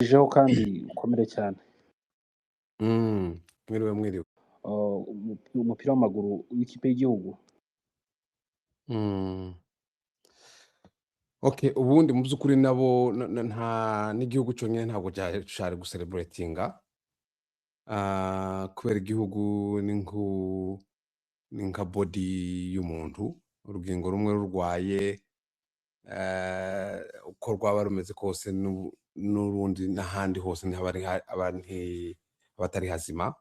Tukuramukirijeho kandi ukomere cyane. Mwiriwe, mwiriwe. Umupira w'amaguru w'ikipe y'igihugu. Okay, ubundi mu by'ukuri nabo nta n'igihugu cyonyine ntabwo cyari gucelebratinga, kubera igihugu ni nka body y'umuntu, urugingo rumwe rurwaye, uko rwaba rumeze kose, n'urundi n'ahandi hose ntihaba ari aba atari hazima.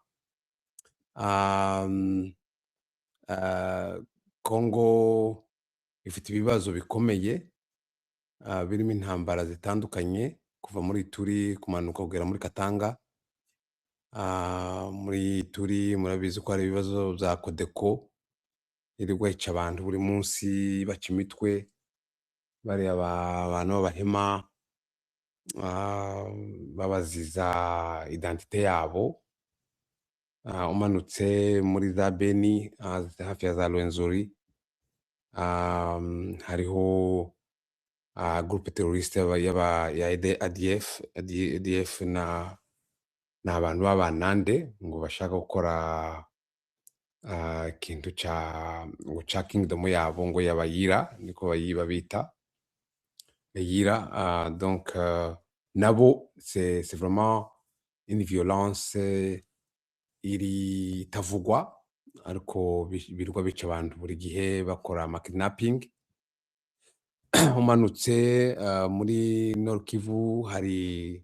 Congo ifite ibibazo bikomeye, birimo intambara zitandukanye kuva muri Ituri kumanuka kugera muri Katanga. Muri Ituri murabizi ko hari ibibazo bya Codeco irirwa yica abantu buri munsi, baca imitwe bariya abantu b'Abahema, babaziza identité yabo. Umanutse muri za Beni, hafi ya za Rwenzori, hariho groupe terroriste ya ADF. ADF na ni abantu b'Abanande ngo bashaka gukora ikintu ca ngo ca kingdom yabo ngo y'Abayira, niko babita Yira. Donc nabo c'est vraiment une violence iri itavugwa, ariko birirwa bica abantu buri gihe, bakora ama kidnapping. Umanutse muri Nord Kivu hari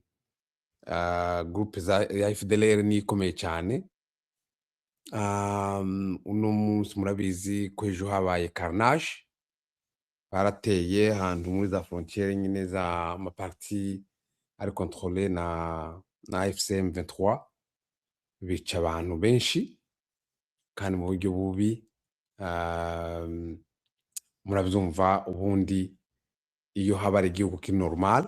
groupe ya FDLR niyo ikomeye cyane. Uno munsi murabizi ko ejo habaye carnage, barateye ahantu muri za frontière nyine za ma parties ari contrôlé na AFC M23, bica abantu benshi kandi mu buryo bubi. Murabyumva, ubundi iyo haba ari igihugu kiri normal,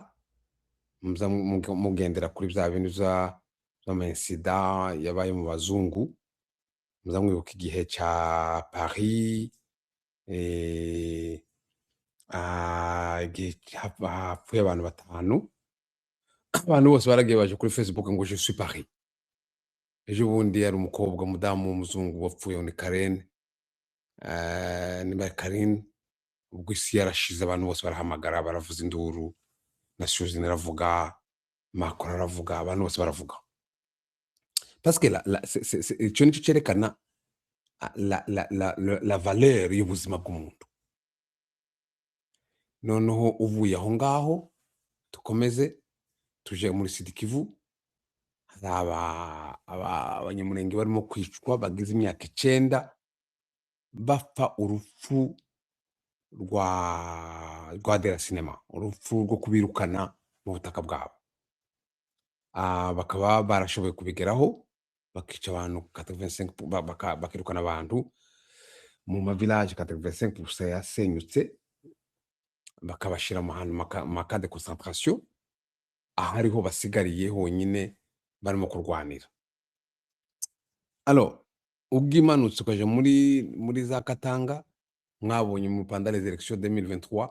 muza mugendera kuri bya bintu vy'ama incident yabaye mu bazungu, muza mwibuka igihe ca Paris, igihe hapfuye abantu batanu, abantu bose baragiye baje kuri Facebook ngo "Je suis Paris". Ejo bundi yari umukobwa, umudamu w'umuzungu wapfuye, ni Karen, niba ari Karine. Ubwo isi yarashize, abantu bose barahamagara, baravuza induru, Nations Unies iravuga, Macron aravuga, abantu bose baravuga, parce que ico nico cerekana la valeur y'ubuzima bw'umuntu. Noneho uvuye aho ngaho, dukomeze tuje muri Sud Kivu, hari Abanyamulenge barimo kwicwa bagize imyaka 9 bapfa urupfu rwa déracinement, urupfu rwo kubirukana mu butaka bwabo. Bakaba barashoboye kubigeraho, bakica abantu 85, bakirukana abantu mu ma village 85% yasenyutse, bakabashira mu hantu ma camp de concentration, ahariho basigariye honyine barimo kurwanira. Alors ubwo imanutse ukaja muri za Katanga, mwabonye mu pendant les élections 2023,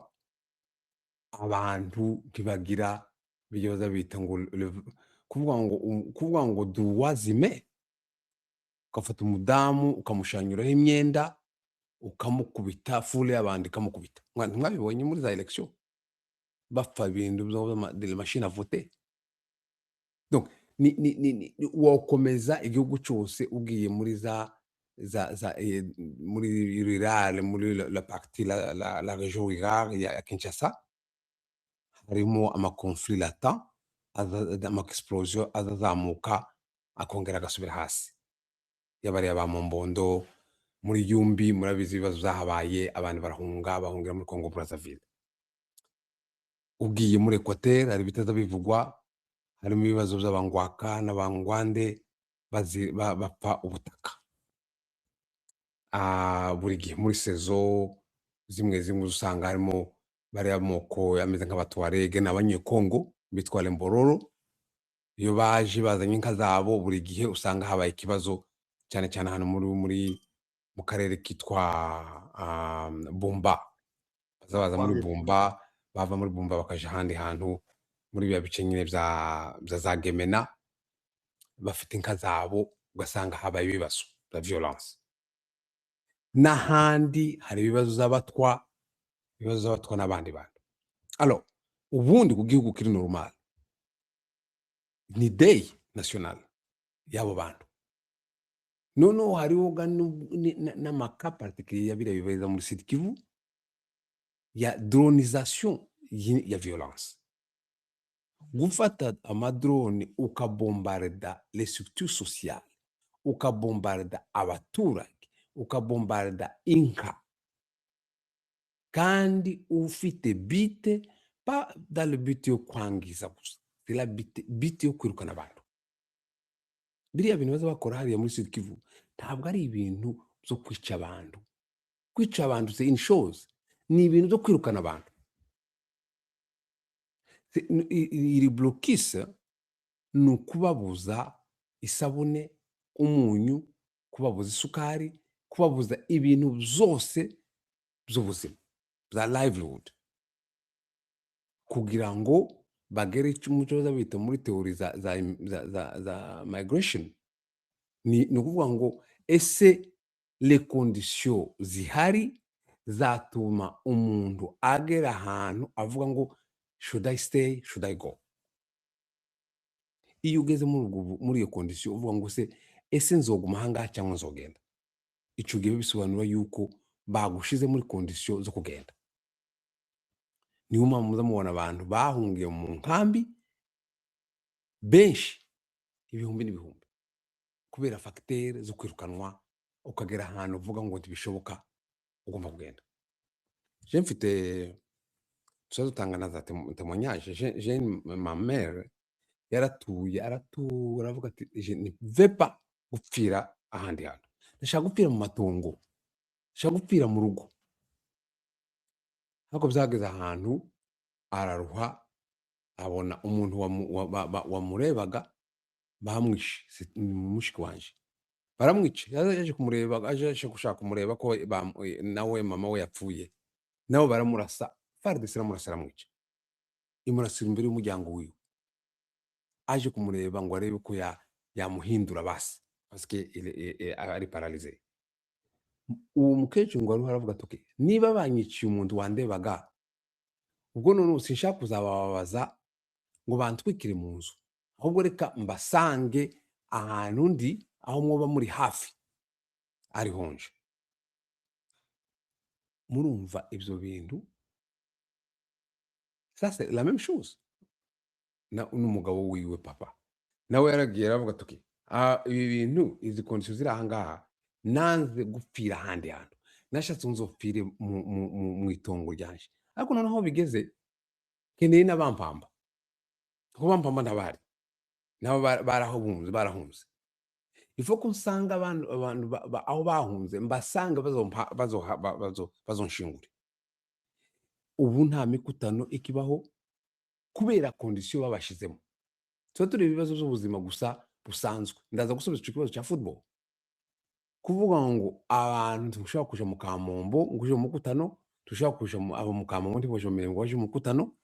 abantu ntibagira bijya baza bita ngo kuvuga ngo droits humains, ugafata umudamu ukamushanyuraho imyenda, ukamukubita, foule y'abantu ikamukubita. Ntimwabibonye muri za élection bapfa ibintu de machine à voter? Donc ni wokomeza igihugu cyose ugiye muri za muri rurale, muri la partie la région rurale ya Kinshasa, harimo ama conflits latents, ama explosion azazamuka akongera agasubira hasi, yabariya ba Mombondo. Muri Yumbi murabizi ibibazo byahabaye, abantu barahunga, bahungira muri Congo Brazzaville. Ugiye muri Equateur hari ibitaza bivugwa, harimo ibibazo by'Abangwaka n'Abangwande bapfa ubutaka. Buri gihe muri saison zimwe zimwe usanga harimo bariya moko ameze nk'Abatuareg n'Abanyekongo bitwa Mbororo. Iyo baje bazanye inka zabo, buri gihe usanga habaye ikibazo, cyane cyane hano muri mu karere kitwa Bumba. Baza baza muri Kwabira. Bumba, bava muri Bumba bakaja ahandi hantu. Muri bya bice nyine bya za Gemena, bafite inka zabo, ugasanga habaye ibibazo bya violence. N'ahandi hari ibibazo z'Abatwa, ibibazo z'Abatwa n'abandi bantu. Alors, ubundi ku gihugu kiri normal ni deuil national y'abo bantu. Noneho hariho ga n'ama cas particulier ya biriya bibaza muri Sud Kivu ya dronisation ya violence, gufata ama drone ukabombarda les structures sociales, ukabombarda abaturage, ukabombarda inka, kandi ufite but, pas dans le but yo kwangiza gusa, c'est la but yo kwirukana abantu. Biriya bintu baza bakora hariya muri Sud Kivu ntabwo ari ibintu byo kwica abantu. Kwica abantu, c'est une chose, ni ibintu byo kwirukana abantu. Iri blocus ni ukubabuza isabune, umunyu, kubabuza isukari, kubabuza ibintu byose by'ubuzima bya livelihood, kugira ngo bagere icyo umuco baza bita muri théorie za migration. Ni ukuvuga ngo ese les conditions zihari zatuma umuntu agera ahantu avuga ngo "Should I stay? Should I go?" Iyo ugeze muri iyo condition uvuga ngo se ese nzoguma ahangaha cyangwa nzogenda, ico gihe bisobanura yuko bagushize muri condition zo kugenda. Niyo mpamvu muza mubona abantu bahungiye mu nkambi benshi, ibihumbi n'ibihumbi, kubera facteur zo kwirukanwa, ukagera ahantu uvuga ngo ntibishoboka, ugomba kugenda. Je mfite, tuza dutanga na za témoignage. J'ai ma mère yaratuye, aratura, aravuga ati: "Je ne vais pas gupfira ahandi hantu, ndashaka gupfira mu matongo, ndashaka gupfira mu rugo." Ariko byageze ahantu araruha, abona umuntu wamurebaga bamwishe. Ni mushiki wanje, baramwica. Yaje kumureba, aje gushaka kumureba ko nawe mama we yapfuye, nabo baramurasa. FARDC iramurasa, aramwica, imurasira imbere y'umuryango wiwe, aje kumureba ngo arebe ko yamuhindura basi, parce que ari paralysé. Uwo mukecuru ngo ariho aravuga ati: "Okay, niba banyiciye umuntu wandebaga, ubwo none sinshaka kuzabababaza ngo bantwikire mu nzu, ahubwo reka mbasange ahantu ndi, aho mwoba muri hafi ariho nje." Murumva ibyo bintu? Ça, c'est la même chose na n'umugabo wiwe, papa nawe yaragiye aravuga ati: "Okay, ibi bintu, izi conditions ziri ahangaha, nanze gupfira ahandi hantu, nashatse nzopfire mu itongo ryanje. Ariko noneho aho bigeze nkeneye n'abampamba, kuko bampamba ntabahari, nabo barahunze, barahunze. Ifo ko nsanga abantu aho bahunze, mbasanga bazonshingure." Ubu nta mikutano ikibaho kubera condition babashizemo. Tuba tureba ibibazo by'ubuzima gusa busanzwe. Ndaza gusubiza icyo kibazo cya football. Kuvuga ngo abantu ntushobora kuja mu Kamombo ngo uje mu mukutano, tushobora kuja abo mu Kamombo ntiboje mu Mirenge ngo baje mu mukutano.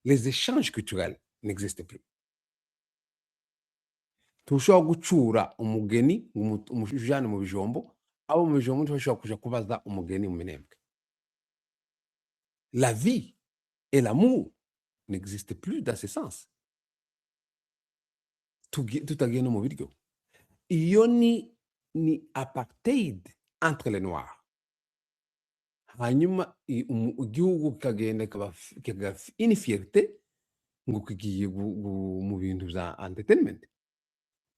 Les échanges culturels n'existent plus. Ntushobora gucura umugeni ngo umujane mu Bijombo, abo mu Bijombo ntibashobora kuja kubaza umugeni mu Minembwe. La vie et l'amour n'existent plus dans ce sens. Tutagiye no mu biryo, iyo ni apartheid entre les noirs. Hanyuma igihugu kikagenda kikaba une fierté ngo kigiye mu bintu bya entertainment,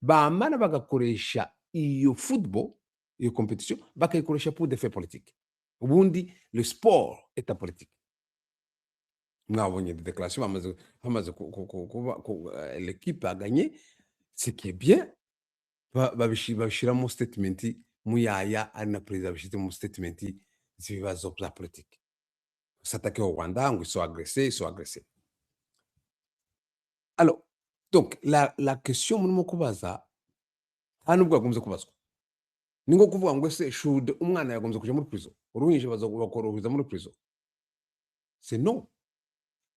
bamara bagakoresha iyo football, iyo competition, bakayikoresha pour des fins politiques. Ubundi le sport est apolitique. Mwabonye des déclarations bamaze kuba l'équipe a gagné, ce qui est bien, babishiramo statement. Muyaya ari na perezida babishyize mu statement z'ibibazo bya politique, s'attaquer au Rwanda ngo ils sont agressés, ils sont agressés. Alors donc la question murimo kubaza nta nubwo yagombye kubazwa. Ni nko kuvuga ngo ese should umwana yagombye kuja muri prison, uruhinja bakorohereza muri prison? C'est non.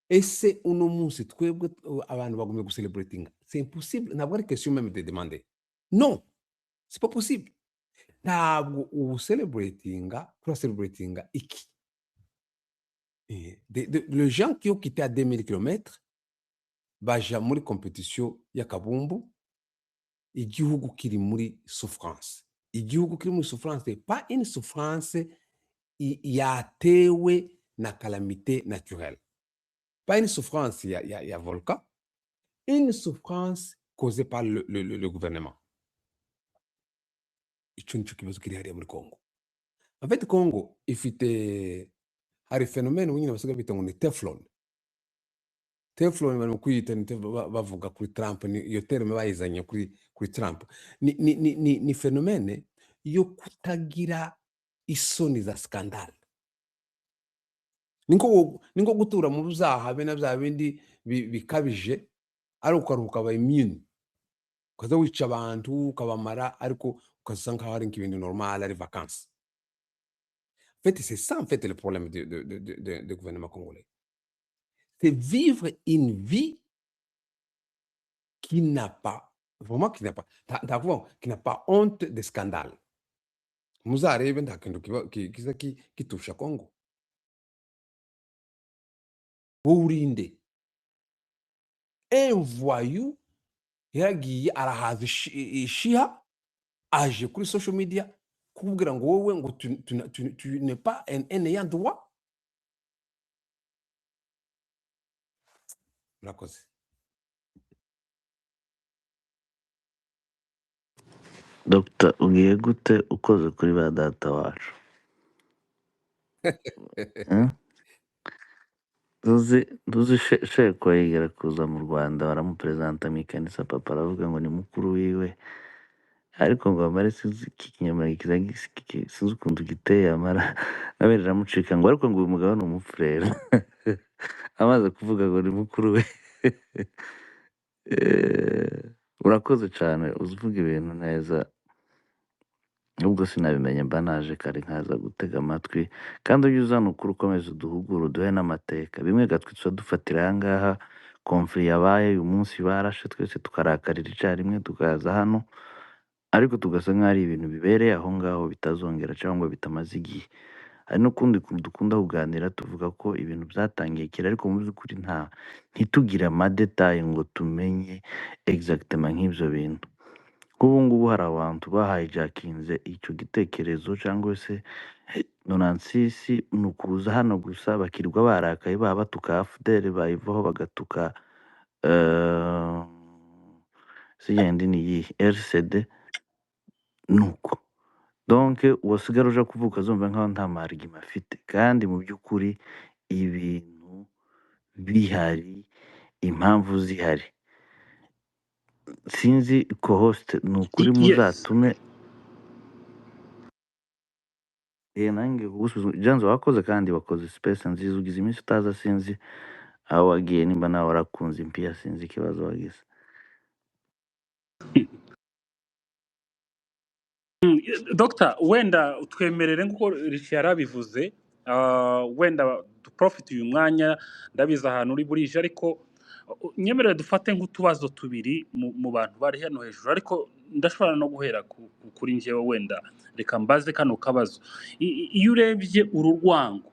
Ese uno munsi twebwe abantu bagumye gucelebratinga? C'est impossible, ntabwo ari question même de demander. Non, c'est pas possible. Ntabwo ubu celebratinga, turacelebratinga iki? Les gens qui ont quitté à 2000 km baja muri competition y'akabumbu, igihugu kiri muri souffrance. Igihugu kiri muri souffrance, pas une souffrance yatewe na calamité naturelle, pas une souffrance ya volcan, une souffrance causée par le gouvernement. Icyo nicyo kibazo kiri hariya muri Congo. En fait, Congo ifite, hari phénomène nyine basigaye bita ngo ni Teflon. Teflon barimo kuyita ni Teflon, bavuga kuri Trump, ni iyo terme bayizanye kuri Trump. Ni phénomène yo kutagira isoni za scandale. Ni nko gutura mu byaha be na bya bindi bikabije, ari ukaruhuka ukaba immune, ukaza wica abantu ukabamara, ariko ukasa nkaho ari nk'ibintu normal, ari vacances. En fait, c'est ça en fait le problème de gouvernement congolais, c'est vivre une vie qui n'a pas vraiment, qui n'a pas, ndavuga ngo qui n'a pas honte de scandale. Muzarebe, nta kintu kiza kitusha Congo. Wowe urinde un voyou yaragiye arahaza ishiha, aje kuri social media kukubwira ngo wowe ngo tu n'es pas un ayant droit. Murakoze. Dr ugiye gute ukoze kuri ba data wacu? Eh? Ntuzi Sheko yigera kuza mu Rwanda, baramuperezanta mu ikanisa, papa aravuga ngo ni mukuru wiwe, ariko ngo amare, sinzi iki kinyamurenge sinzi ukuntu giteye, amara nawe riramucika ngo ariko ngo uyu mugabo ni umufurere, amaze kuvuga ngo ni mukuru we. Urakoze cyane, uzi uvuga ibintu neza. Nubwo sinabimenya, mba naje kare nkaza gutega amatwi, kandi ujye uzana ukuri, ukomeza uduhugure, uduhe n'amateka. Bimwe gatwe tuba dufatira aha ngaha, conflit yabaye uyu munsi, barashe twese tukarakarira icyarimwe, tukaza hano, ariko tugasa nk'aho ari ibintu bibereye aho ngaho bitazongera cyangwa bitamaze igihe. Hari n'ukundi kuntu dukunda kuganira, tuvuga ko ibintu byatangiye kera, ariko mu by'ukuri ntitugire amadetaye ngo tumenye exactement nk'ibyo bintu. Nk'ubu ngubu hari abantu bahijakinze icyo gitekerezo cyangwa se nonansisi, ni ukuza hano gusa bakirirwa barakaye, baba batuka AFDL, bayivaho bagatuka siyandi ni iyihe RCD. Nuko donc uwasigara uja kuvuka azumva nkaho nta marigima afite, kandi mu by'ukuri ibintu bihari, impamvu zihari. Sinzi co-host, ni ukuri Yes. muzatume. Nange kugusubiza Janzo, wakoze kandi wakoze space nziza. Ugize iminsi utaza, sinzi aho wagiye, nimba nawe warakunze impiya, sinzi ikibazo wagize. Dr wenda twemerere nk'uko Rishi yarabivuze, wenda duprofite uyu mwanya, ndabizi ahantu uri burije, ariko nyemerere dufate nk'utubazo tubiri mu bantu bari hano hejuru, ariko ndashobora no guhera kuri njyewe. Wenda reka mbaze kano kabazo. Iyo urebye uru rwango,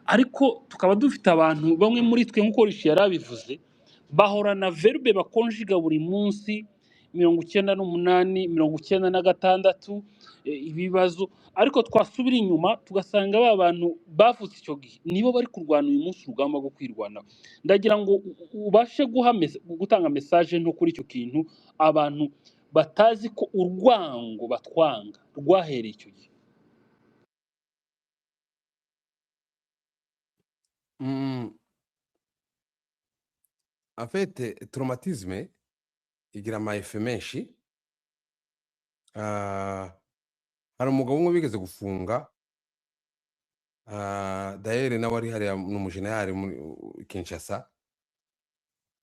ariko tukaba dufite abantu bamwe muri twe, nk'uko Rishi yarabivuze, bahorana verbe bakonjiga buri munsi, 98, 96, ibibazo, ariko twasubira inyuma tugasanga ba bantu bavutse icyo gihe nibo bari kurwana uyu munsi urugamba rwo kwirwanaho. Ndagira ngo ubashe gutanga message nto kuri icyo kintu, abantu batazi ko urwango batwanga rwahereye icyo gihe. En fait, traumatisme igira ama effet menshi. Hari umugabo umwe bigeze gufunga, d'ailleurs nawe ari hariya, ni umujenerali muri Kinshasa,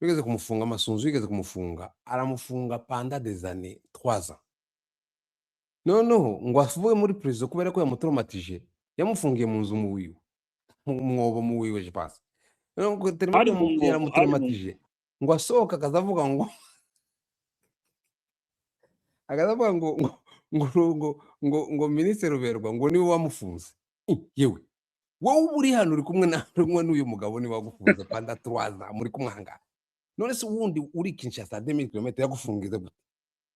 bigeze kumufunga Masunzu, bigeze kumufunga, aramufunga pendant des années, 3 ans. Noneho ngo avuye muri prison, kubera ko yamutraumatije, yamufungiye mu nzu mu wiwe, mu mwobo mu wiwe, je pense. Noneho ngo tellement Hari mu ngoma, hari mu yaramutraumatije, ngo asohoka akazavuga ngo akazavuga ngo minisitiri Ruberwa ngo niwe wamufunze. Yewe, wowe uba uri hano uri kumwe n'uyu mugabo, niwe wagufunze pendant 3 ans muri kumwe ahangaha. None se uwundi uri Kinshasa, 2000 km, yagufungize gute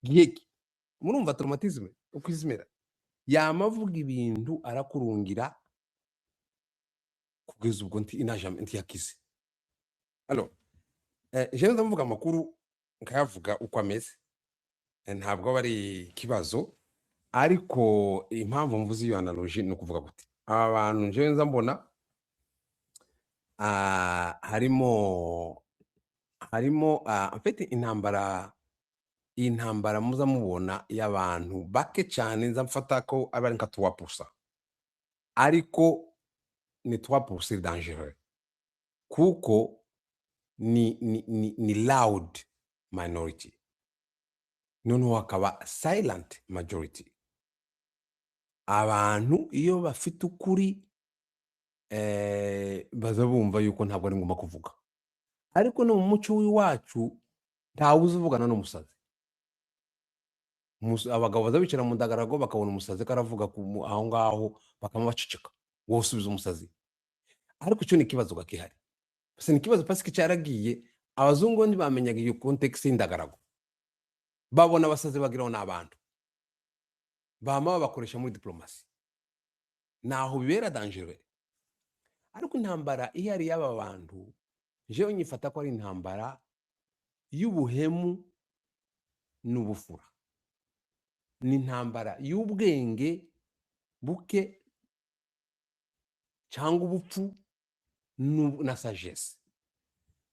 giheki? Murumva traumatisme uko izimera. Yama avuga ibintu arakurungira kugeza ubwo nti inajame ntiyakize. Alors, jewe ndavuga amakuru nkayavuga uko ameze. Ntabwo aba ari ikibazo, ariko impamvu mvuze iyo analogie ni ukuvuga gute aba bantu njyewe nza mbona harimo en fait intambara, iyi ntambara muza mubona y'abantu bake cyane, nza mfata ko aba ari nka 3%, ariko ni 3% dangereux kuko ni loud minority, noneho hakaba silent majority. Abantu iyo bafite ukuri baza bumva yuko ntabwo ari ngombwa kuvuga, ariko no mu muco w'iwacu ntawe uzi uvugana n'umusazi. Abagabo baza bicara mu ndagarago, bakabona umusazi ko aravuga aho ngaho, bakaba baceceka. Wowe usubiza umusazi? Ariko icyo ni ikibazo gakihari. Gusa ni ikibazo parce que cyaragiye, abazungu ntibamenyaga iyo contexte y'indagarago, babona abasazi bagiraho n'abantu bama babakoresha muri diplomasi, naho bibera dangereux. Ariko intambara iyo ari y'aba bantu, jewe nyifata ko ari intambara y'ubuhemu n'ubufura, ni intambara y'ubwenge buke cyangwa ubupfu na sagesse,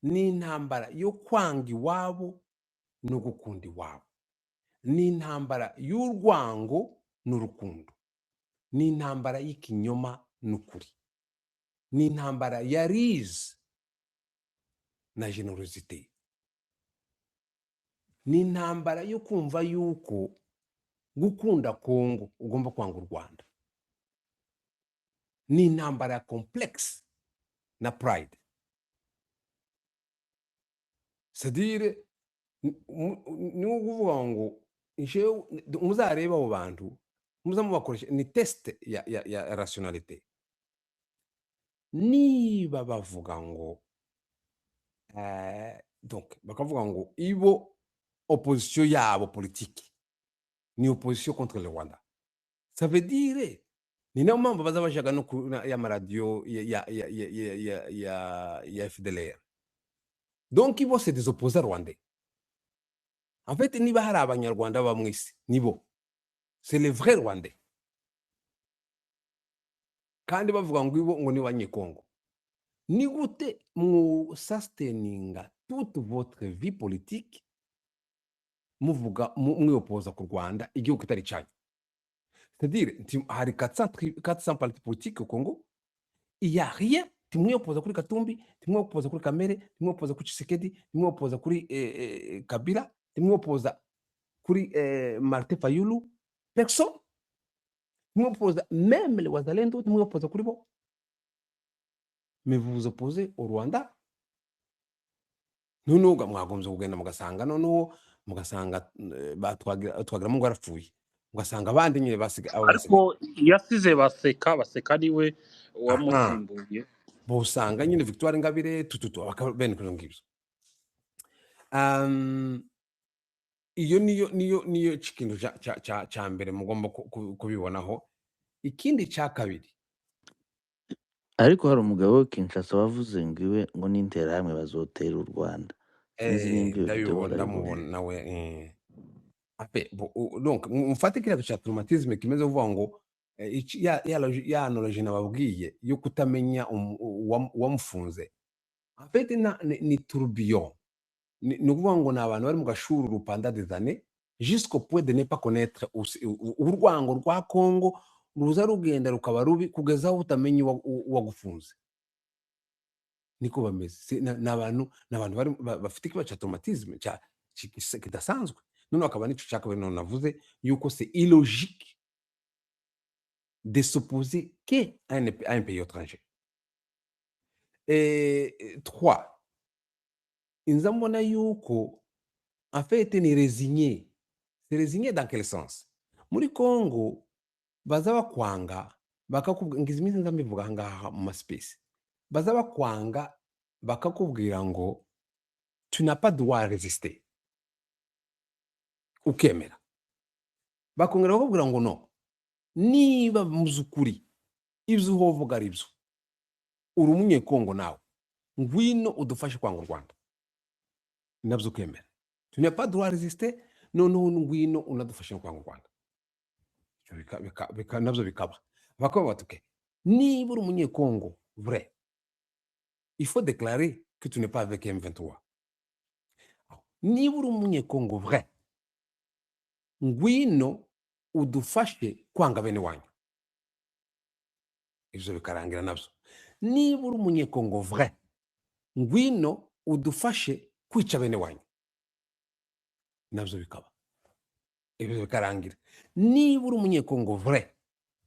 ni intambara yo kwanga iwabo no gukunda iwabo, ni intambara y'urwango n'urukundo, ni intambara y'ikinyoma n'ukuri, ni intambara ya ruse na générosité, ni intambara yo kumva yuko gukunda Kongo ugomba kwanga u Rwanda, ni intambara ya complexe na pride. C'est-à-dire ni ukuvuga ngo jewe muzarebe abo bantu muza mubakoresha, ni test ya rationalité. Niba bavuga ngo donc bakavuga ngo ibo opposition yabo politique ni opposition contre le Rwanda, ça veut dire ni nayo mpamvu baza bajaga no ku y'amaradiyo ya FDLR. Donc ibo c'est des opposants rwandais. En fait, niba hari abanyarwanda baba mu isi, nibo, c'est les vrais Rwandais. Kandi bavuga ngo ibo ngo ni banyekongo. Ni gute mu sustaininga toute votre vie politique muvuga mwiyopoza ku Rwanda, igihugu kitari cyanyu? C'est-à-dire hari 400 partis politiques au Congo, il y a rien. Timwiyopoza kuri Katumbi, timwiyopoza kuri Kamerhe, timwiyopoza kuri Tshisekedi, timwiyopoza kuri Kabila, timwiyopoza kuri Martin Fayulu, personne. Timwiyopoza même les Wazalendo, timwiyopoza kuri bo, mais vous vous opposez au Rwanda. Noneho mwagombye kugenda mugasanga, noneho mugasanga Twagiramungu yarapfuye, mugasanga abandi nyine basiga abo basigaye. Ariko yasize Baseka, Baseka niwe wamusimbuye. Bosanga nyine Victoire Ingabire tututu bene kuno ngibyo. Iyo niyo ikintu ca mbere mugomba kubibonaho. Ikindi cya kabiri, Ariko hari umugabo w'i Kinshasa wavuze ngo iwe ngo n'Interahamwe bazotera u Rwanda. Sinzi nimba iyo video ndabibona. warayibonye. Ndamubona nawe. Ape donc mufate kiriya cya traumatisme kimeze kuvuga ngo ya analogie nababwiye yo kutamenya uwamufunze. En fait ni tourbillon, ni ukuvuga ngo ni abantu bari mu gashururu pendant des années jusqu'au point de ne pas connaître urwango rwa Congo ruza rugenda rukaba rubi kugeza aho utamenya uwagufunze. Niko bameze. Ni abantu bari bafite ikibazo cya traumatisme cya kidasanzwe. Noneho akaba n'ico cya kabiri none navuze yuko c'est illogique de s'opposer que à un pays étranger. Trois, inza mbona yuko en fait ni résigné. C'est résigné dans quel sens? Muri Congo baza bakwanga bakakubwira, ngize iminsi nza mbivuga aha ngaha mu maspace, baza bakwanga bakakubwira ngo tu n'as pas droit à résister, ukemera. Bakongera bakakubwira ngo no, niba muzi ukuri ibyo uhovuga ari byo, uri umunyekongo nawe, ngwino udufashe kwanga u Rwanda, nabyo ukemera. Tu n'as pas droit à résister, noneho ngwino unadufashe no kwanga u Rwanda. Ibyo nabyo bikaba bakavuga bati okay, niba uri umunyekongo vrai, il faut déclarer que tu n'es pas avec M23. Niba uri umunyekongo vrai, ngwino udufashe kwanga bene wanyu, ibyo bikarangira nabyo. Niba uri umunyekongo vrai, ngwino udufashe kwica bene wanyu, nabyo bikaba, ibyo bikarangira. Niba uri umunyekongo vrai,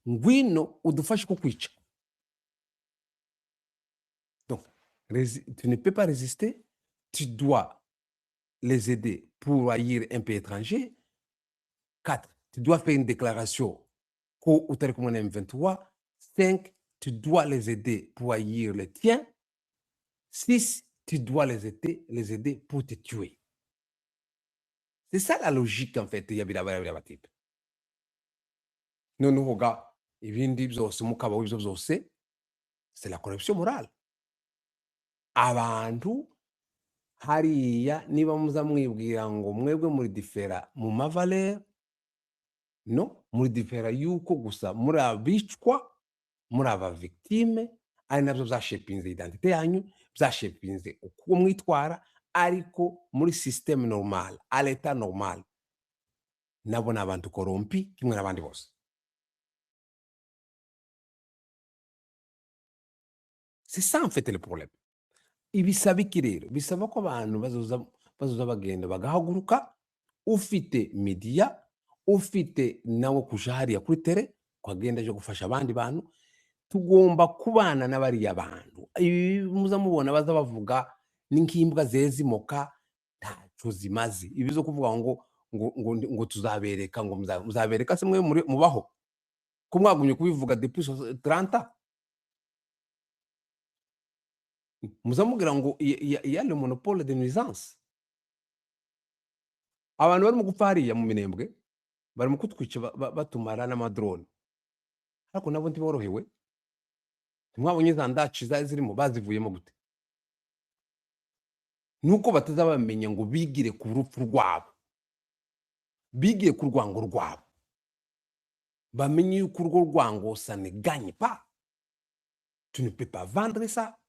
ngwino udufashe kukwica. Donc tu ne peux pas résister, tu dois les aider pour haïr un pays étranger. 4, tu dois faire une déclaration ko utari kumwe na M23. 5, tu dois les aider pour haïr les tiens. 6, tu dois les aider pour te tuer. C'est ça la logique en fait ya biriya batipe. Noneho ga ibindi byose mukaba w'ibyo byose, c'est la corruption morale. Abantu hariya niba muza mwibwira ngo mwebwe muri différents mu mavaleurs, no muri différents yuko gusa muri abicwa, muri aba victime, ari nabyo byashepinze identité yanyu, byashepinze uko mwitwara. Ariko muri système normal, à l'état normal, nabo ni abantu corrompus kimwe n'abandi bose. C'est ça en fait le problème. Ibisaba iki rero? Bisaba ko abantu bazoza bagenda bagahaguruka, ufite media, ufite nawe kuja hariya kuri terrain, ukagenda aje gufasha abandi bantu. Tugomba kubana n'abariya bantu. Ibi muza mubona baza bavuga ni nk'imbwa zeza imoka, ntaco zimaze. Ibi zo kuvuga ngo tuzabereka, ngo muzabereka se mwe mubaho ko mwagumye kubivuga depuis 30 ans? Muza mubwira ngo il y a le monopole de nuisance. Abantu barimo gupfa hariya mu Minembwe, barimo kutwica, batumara n'amadrone, ariko nabo ntiborohewe. Ntimwabonye za ndaci zari zirimo bazivuyemo gute? Nuko batazabamenya ngo bigire ku rupfu rwabo, bigire ku rwango rwabo, bamenye yuko urwo rwango ça ne gagne pas. Tu ne peux pas vendre ça,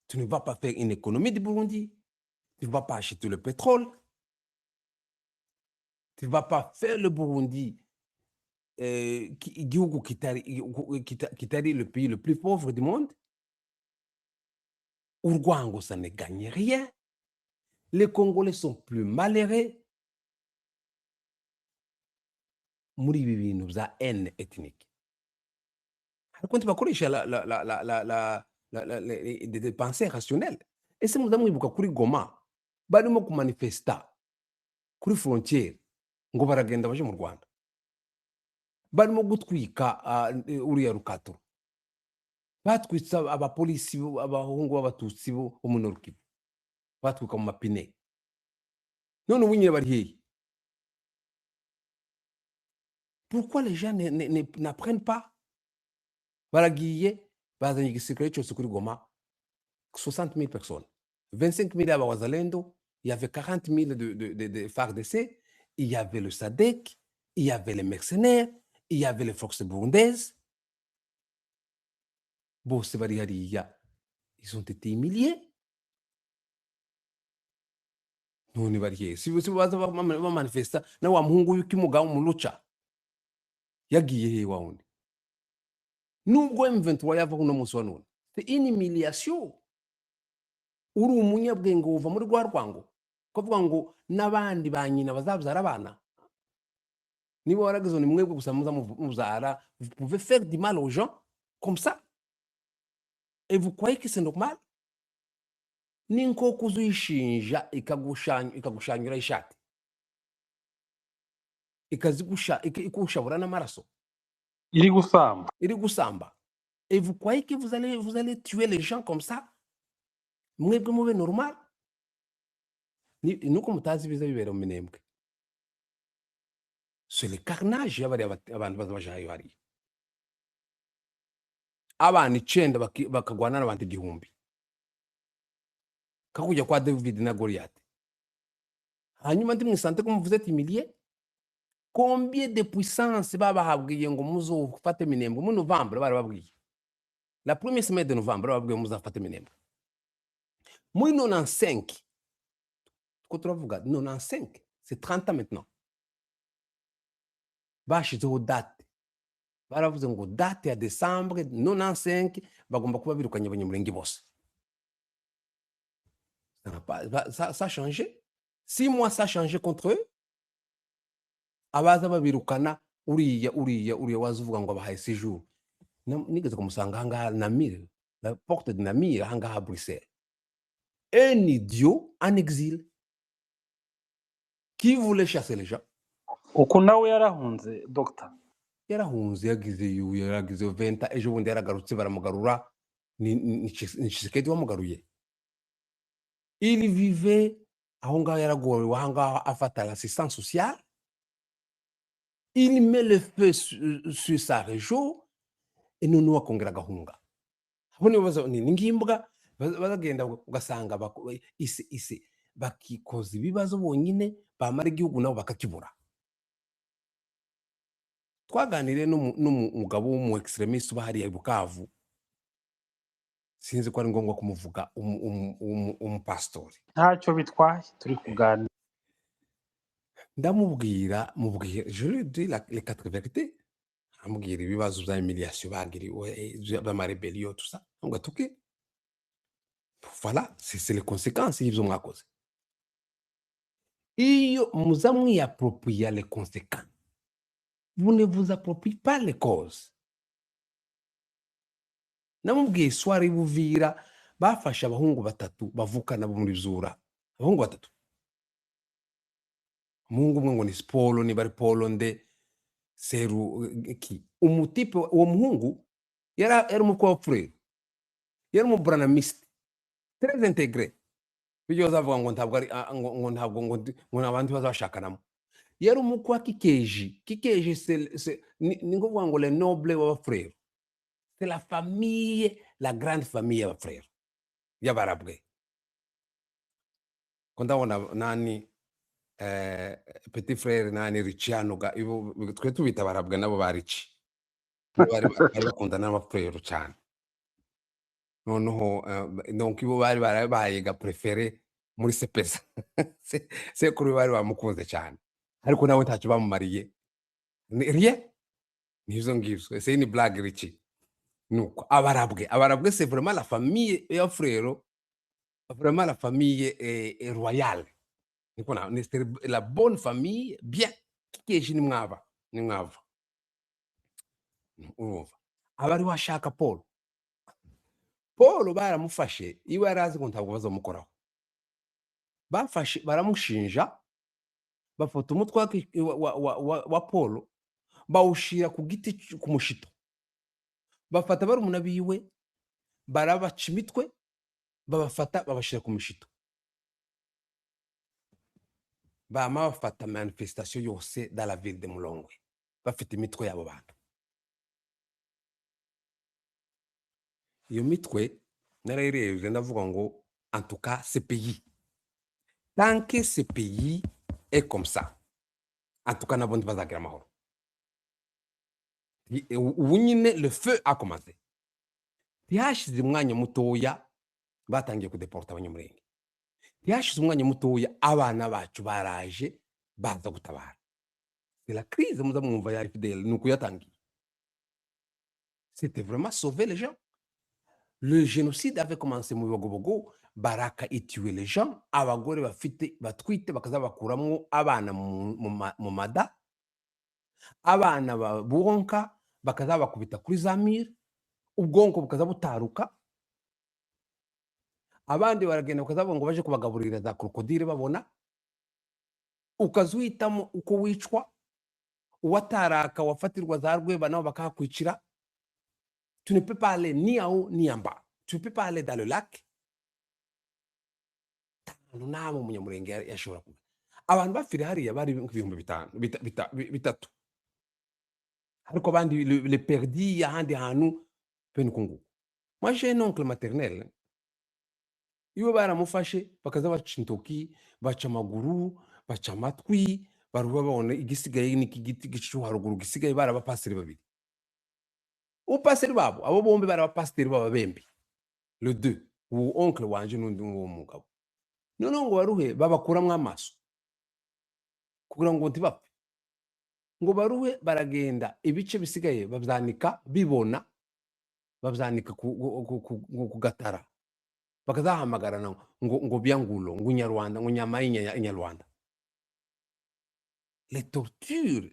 tu ne vas pas faire une économie du Burundi, tu ne vas pas acheter le pétrole, tu ne vas pas faire le Burundi igihugu kitari le pays le plus pauvre du monde. Urwango, ça ne gagne rien. Les Congolais sont plus malheureux muri ibi bintu bya haine ethnique, ariko ntibakoresha la la la la la la la la des pensées rationnelles. Ese muza mwibuka kuri Goma barimo kumanifesta kuri frontière ngo baragenda baje mu Rwanda, barimo gutwika uriya rukaturo, batwitse abapolisi abahungu b'abatutsi bo mu Nord Kivu, batwika mu mapine? None ubu nyine bari hehe? Pourquoi les gens n'apprennent pas? Baragiye bazanye igisirikare cyose kuri Goma, 60 000 personnes, 25 000 y'abawazalendo, il y avait 40 000 de FARDC, il y avait le SADC, il y avait les mercenaires, il y avait les forces burundaises. Bose bari hariya, ils ont été humiliés. None bari hehe? Si baza bamanifesta na wa muhungu w'ikimuga w'umuluca yagiye hehe wa wundi? Nubwo M23 yava uno munsi wa none, c'est une humiliation. Uri umunyabwenge uva muri rwa rwango kuvuga ngo n'abandi ba nyina bazabyara abana. Niba waragize ni mwebwe gusa muza mubyara, vous pouvez faire du mal aux gens comme ça et vous croyez que c'est normal? Ni nk'uko uzuyishinja ikagushanyura ishati, ikazigusha, ikushabura n'amaraso. Iri gusamba. Iri gusamba. Et vous croyez que vous allez tuer les gens comme ça, mwebwe mube normal? Nuko mutazi ibiza bibera mu Minembwe. C'est le carnage y'abariya abantu baza bajayo hariya, abana 9 bakagwana n'abantu 1000, kakujya kwa David na Goliath. Hanyuma ndi mwisante ko muvuze ati humilié. Combien de puissance babahabwiye ngo muzofate Minembwe mu novembre? Barababwiye la première semaine de novembre, bababwiye muzafate Minembwe muri 95. Ko turavuga 95, c'est 30 ans maintenant. Bashizeho date, baravuze ngo date ya décembre 95 bagomba kuba birukanye Abanyamurenge bose. Ça n'a pas ça a changé. 6 mois, ça a changé contre eux. Abaza babirukana, uriya uriya uriya waza uvuga ngo abahaye séjour. Nigeze kumusanga ahangaha Namur, la porte de Namur, ahangaha Bruxelles. Un idiot en exil qui voulait chasser les gens. Uku nawe yarahunze, dogita? Yarahunze, yagize yu yaragize venta, ejo bundi yaragarutse, baramugarura. Ni Tshisekedi wamugaruye. Il vivait aho ngaho, yaragorewe aho ngaho, afata l'assistance sociale. Il met le feu sur sa région et noneho akongera agahunga. Abo nibo ni nk'imbwa bazagenda, ugasanga isi isi bakikoza ibibazo bonyine, bamara igihugu nabo bakakibura. Twaganiriye n'umugabo w'umu extrémiste uba hariya i Bukavu, sinzi ko ari ngombwa kumuvuga, umupasitori. Ntacyo bitwaye, turi kuganira. Ndamubwira, mubwira, je lui dis les quatre vérités, amubwira ibibazo bya humiliation bagiriwe, by'amarébellion, tout ça. Ngo atuke, voilà, c'est les conséquences y'ibyo mwakoze. Iyo muza mwiyapproprier les conséquences, vous ne vous appropriez pas les causes. Namubwiye histoire y'Ubuvira. Bafashe abahungu batatu bavukana bo muri Zura, abahungu batatu. Umuhungu umwe ngo ni Sipolo, niba ari Polo nde seru ki umutipe. Uwo muhungu yari umukwe wa frère, yari umubranamiste très intégré. Bijya bazavuga ngo ntabwo ari ngo ntabwo ngo abandi bazashakanamo. Yari umukwe wa Kikeji. Kikeji ni ngovuga ngo le noble w'abafurere, c'est la famille, la grande famille y'abafurere y'abarabwe. Ko ndabona nani, petit frère nani Ricciano ga ibo twe tubita abarabwe, nabo ba Ricci bari bakundana n'abafurere cyane. Noneho donc ibo bari barabaye ga préféré muri sepesa. Sekuru bari bamukunze cyane, ariko nawe ntacyo bamumariye. Rien nivyo ngivyo, c'est une blague, Ricci. Nuko abarabwe, c'est vraiment la famille y'abafurero, vraiment la famille royale. Niko na c'est la bonne famille bien. Kikeji ni mwava, ni mwava. Urumva abari washaka Paul. Paul baramufashe iwe yari azi ngo ntabwo bazamukoraho. Bafashe baramushinja, bafata umutwe wa Paul bawushira ku giti ku mushito, bafata barumuna biwe barabaca imitwe, babafata babashira ku mushito. Bama bafata manifestation yose dans la ville de Mulongwe bafite imitwe y'abo bantu. Iyo mitwe narayirebye, ndavuga ngo en tout cas ce pays, tant que ce pays est comme ça, en tout cas nabo ntibazagira amahoro. Ubu nyine le feu a commencé. Ntihashize umwanya mutoya batangiye kudeporta Abanyamurenge. Ntihashize umwanya mutoya abana bacu baraje baza gutabara. C'est la crise muza mwumva ya FDL, ni uku yatangiye. C'était vraiment sauver les gens. Le génocide avait commencé mu Bibogobogo. Baraka ituye les gens, abagore bafite batwite bakaza bakuramwo abana mu mada, abana bonka bakaza bakubita kuri za mire, ubwonko bukaza butaruka. Abandi baragenda bakazavuga ngo baje kubagaburira za crocodile babona. Ukaza uhitamo uko wicwa, uwataraka wafatirwa za rweba nabo bakahakwicira. Tu ne peux pas aller ni en haut ni en bas, tu ne peux pas aller dans le lac. Ahantu namwe Umunyamurenge yashobora kuba abantu bapfira hariya bari 5000 3. Ariko abandi le perdi ahandi hantu bene uko nguko. Moi, j'ai un oncle maternel, iyo baramufashe bakaza baca intoki, baca amaguru, baca amatwi, baruba babona igisigaye n'iki giti gicu haruguru gisigaye. Bari abapasiteri babiri, upasiteri babo abo bombi bari abapasiteri b'ababembe, le deux, uwo oncle wanje n'undi uwo mugabo. Noneho ngo baruhe babakuramwo amaso kugira ngo ntibapfe, ngo baruhe baragenda ibice bisigaye babyanika bibona, babyanika ku gatara, bakazahamagarana ngo byangulo, ngo Inyarwanda, ngo nyama y'Inyarwanda. Les tortures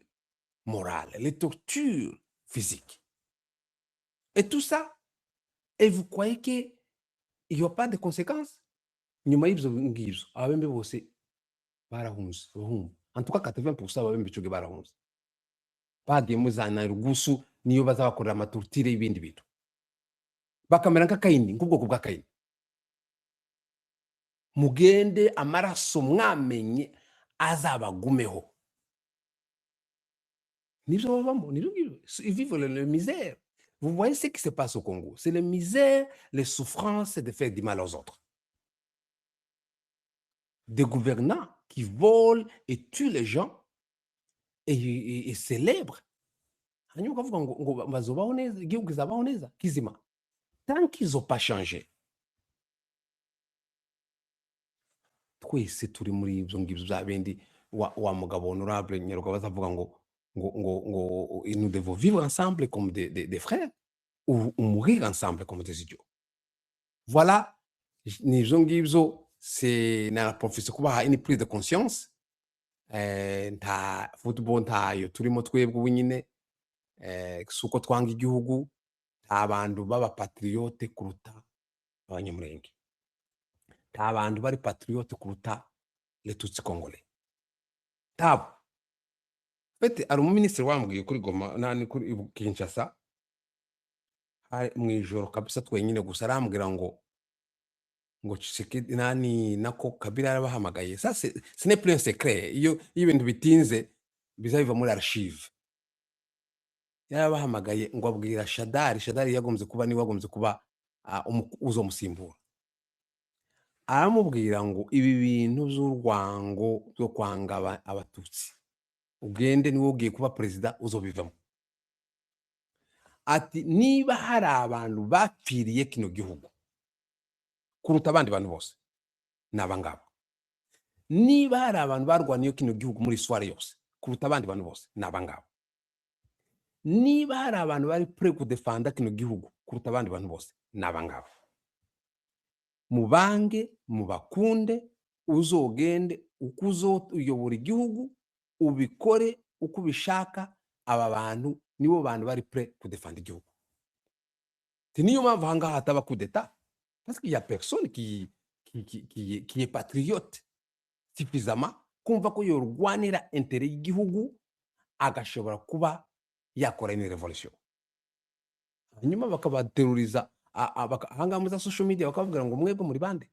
morales, les tortures physiques et tout ça, et vous croyez que il y a pas de conséquences? Nyuma y'ibyo ngibyo ababembe bose barahunze, abahungu en tout cas 80% ababembe ico gihe barahunze, bagiye muri za Nyarugusu, niyo bazabakorera ama tortures y'ibindi bintu, bakamera nka Kayini, nk'ubwoko bwa Kayini. Mugende amaraso mwamenye azabagumeho. Nibyo babamo, nibyo ngibyo. Ils vivent le misère. Vous voyez ce qui se passe au Congo, c'est la misère, les souffrances de faire du mal aux autres, des gouvernants qui volent et tuent les gens et célèbrent. Hanyuma ukavuga ngo bazobaho neza, igihugu kizabaho neza kizima? Tant qu'ils ont pas changé, twese turi muri ibyo ngibyo bya bindi wa mugabo honorable Nyaruka bazavuga ngo nous devons vivre ensemble comme des frères ou mourir ensemble comme des idiots. Voilà, ni ibyo ngibyo. C'est na professeur kubaha une prise de conscience. Nta football ntayo turimo twebwe ubu nyine. Si uko twanga igihugu, nta bantu b'aba patriotes kuruta Abanyamurenge, nta bantu bari patriotes kuruta les Tutsi congolais, ntabo. Fete hari umuminisitiri wambwiye kuri Goma nani kuri Kinshasa, hari mu ijoro kabisa twenyine gusa, arambwira ngo Tshisekedi nani nako Kabila yarabahamagaye. Ça, c'est ce n'est plus un secret. Iyo ibintu bitinze biza biva muri archive. Yarabahamagaye ngo abwira Shadari, Shadari yagombye kuba niwe wagombye kuba uzomusimbura, aramubwira ngo ibi bintu by'urwango byo kwanga Abatutsi, ugende niwe ugiye kuba perezida uzobivamo. Ati niba hari abantu bapfiriye kino gihugu kuruta abandi bantu bose ni aba ngaba, niba hari abantu barwaniye kino gihugu muri histoire yose kuruta abandi bantu bose ni aba ngaba, niba hari abantu bari prêts kudefanda kino gihugu kuruta abandi bantu bose ni aba ngaba, mubange mubakunde, uzogende uko uzuyobora igihugu ubikore uko ubishaka, aba bantu nibo bantu bari prêts kudefanda igihugu. Ti niyo mpamvu ahangaha hataba coup d'état, parce qu'il y a personne qui est patriote suffisamment kumva ko yorwanira intérêt y'igihugu agashobora kuba yakora une révolution. Hanyuma bakabateruriza ahangaha muri za social media, bakababwira ngo mwebwe muri bande.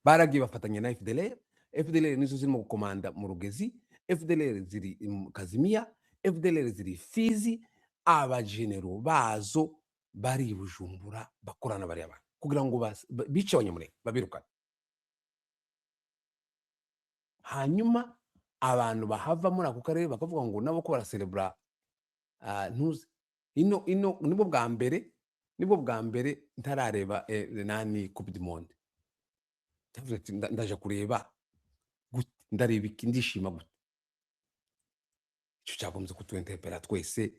Baragiye bafatanya na FDLR. FDLR nizo zirimo gukomanda mu Rugezi, FDLR ziri mu Kazimiya, FDLR ziri Fizi, abajenero bazo bari i Bujumbura bakorana bariya bantu kugira ngo bice Abanyamurenge babirukane. Hanyuma abantu bahava muri ako karere bakavuga ngo nabo ko baraserebura. Ntuzi ino nibwo bwa mbere ntarareba nani Coupe du Monde. Ndavuze ati ndaje kureba gute, ndareba iki, ndishima gute? Icyo cyagombye kutuinterpela twese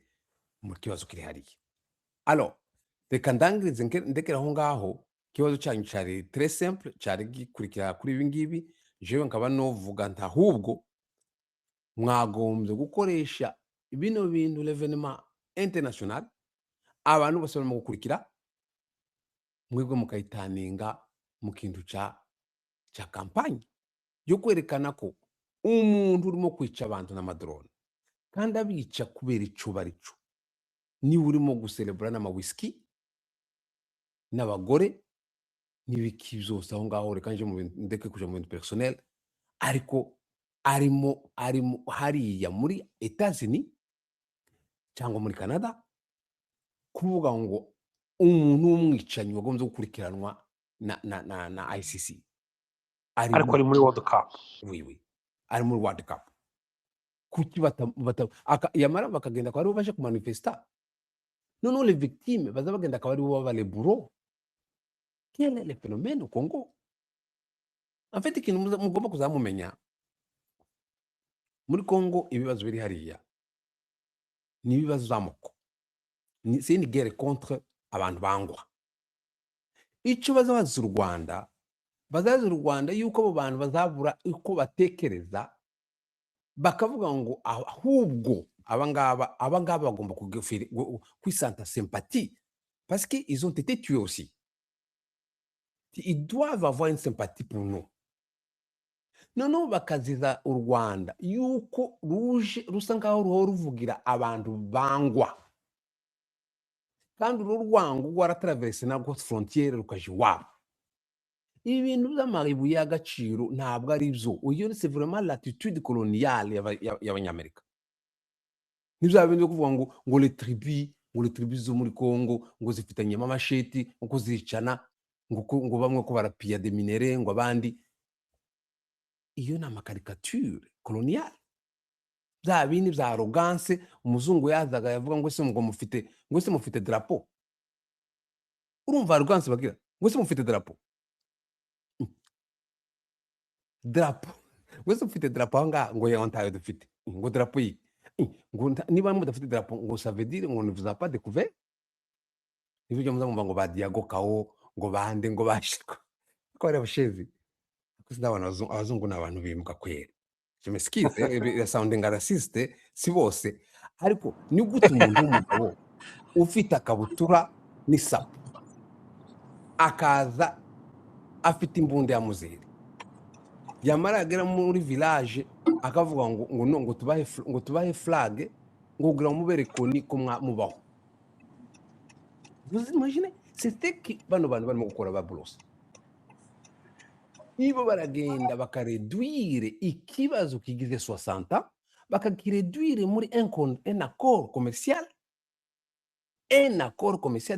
mu kibazo kiri hariya. Alors reka ndangirize ndekere aho ngaho. Ikibazo cyanyu cyari très simple, cyari gikurikira kuri ibi ngibi. Jewe nkaba novuga nti ahubwo mwagombye gukoresha bino bintu, l'événement international. Abantu bose barimo gukurikira, mwebwe mukayitaninga mu kintu ca campagne yo kwerekana ko umuntu urimo kwica abantu n'amadrone, kandi abica kubera ico barico, niwe urimo guserebura n'amawisiki n'abagore n'ibiki byose aho ngaho. Reka nje mu bintu, ndeke kuja mu bintu personnel, ariko arimo hariya muri Etats-Unis cyangwa muri Canada kuvuga ngo umuntu w'umwicanyi wagombye gukurikiranwa na ICC ariko arimo ari muri World Cup. Wiwe ari muri World Cup. Kuki bata yamara bakagenda akaba aribo baje kumanifesta? Noneho les victimes baza bagenda akaba aribo baba les bourreaux. Quel est le phénomène au Congo en fait? Ikintu mugomba kuzamumenya muri Congo, ibibazo biri hariya ni ibibazo by'amoko. C'est une guerre contre abantu bangwa. Icyo bazabaza u Rwanda, bazabaza u Rwanda yuko abo bantu bazabura uko batekereza, bakavuga ngo ahubwo abangaba bagomba kwisanta sympathie parce que ils ont été tués aussi, ils doivent avoir une sympathie pour nous. Noneho bakaziza u Rwanda yuko ruje rusa nkaho ruhora ruvugira abantu bangwa, kandi uru rwango rwaratraverse narwo frontière rukaja iwabo. Ibi bintu by'amabuye y'agaciro ntabwo ari byo. Iyo c'est vraiment l'attitude coloniale y'Abanyamerika. Ni bya bindi byo kuvuga ngo les tribus zo muri Congo ngo zifitanyemo amasheti, ngo zicana, ngo bamwe ko barapiya des minerais, ngo abandi. Iyo ni amacaricature coloniale, bya bindi bya arrogance. Umuzungu yazaga yavuga ngo ese ngo mufite drapeau? Urumva arrogance bagira, ngo ese mufite drapeau? Drapeau, ngo ese mufite drapeau aho ngaha? Ngo yawe ntayo dufite. Ngo drapeau yi? Ngo niba mudafite drapeau, ngo ça veut dire ngo ne vous a pas découvert. Nibyo muza mwumva ngo ba Diago Cao, ngo bande, ngo bashirwa ko bari abashezi. Kuko ndabona abazungu ni abantu bimuka kwera. Je m'excuse, birasoundinga raciste, si bose, ariko ni gute umuntu w'umugabo ufite akabutura n'isapo akaza afite imbunda ya muzeri, yamara yagera muri village akavuga ngo no, ngo tubahe flag, ngo kugira ngo mubere koni ko mubaho? Vous imaginez? C'était que bano bantu barimo gukora ba boss, nibo baragenda bakareduire ikibazo kigize 60, bakakireduire muri un accord commercial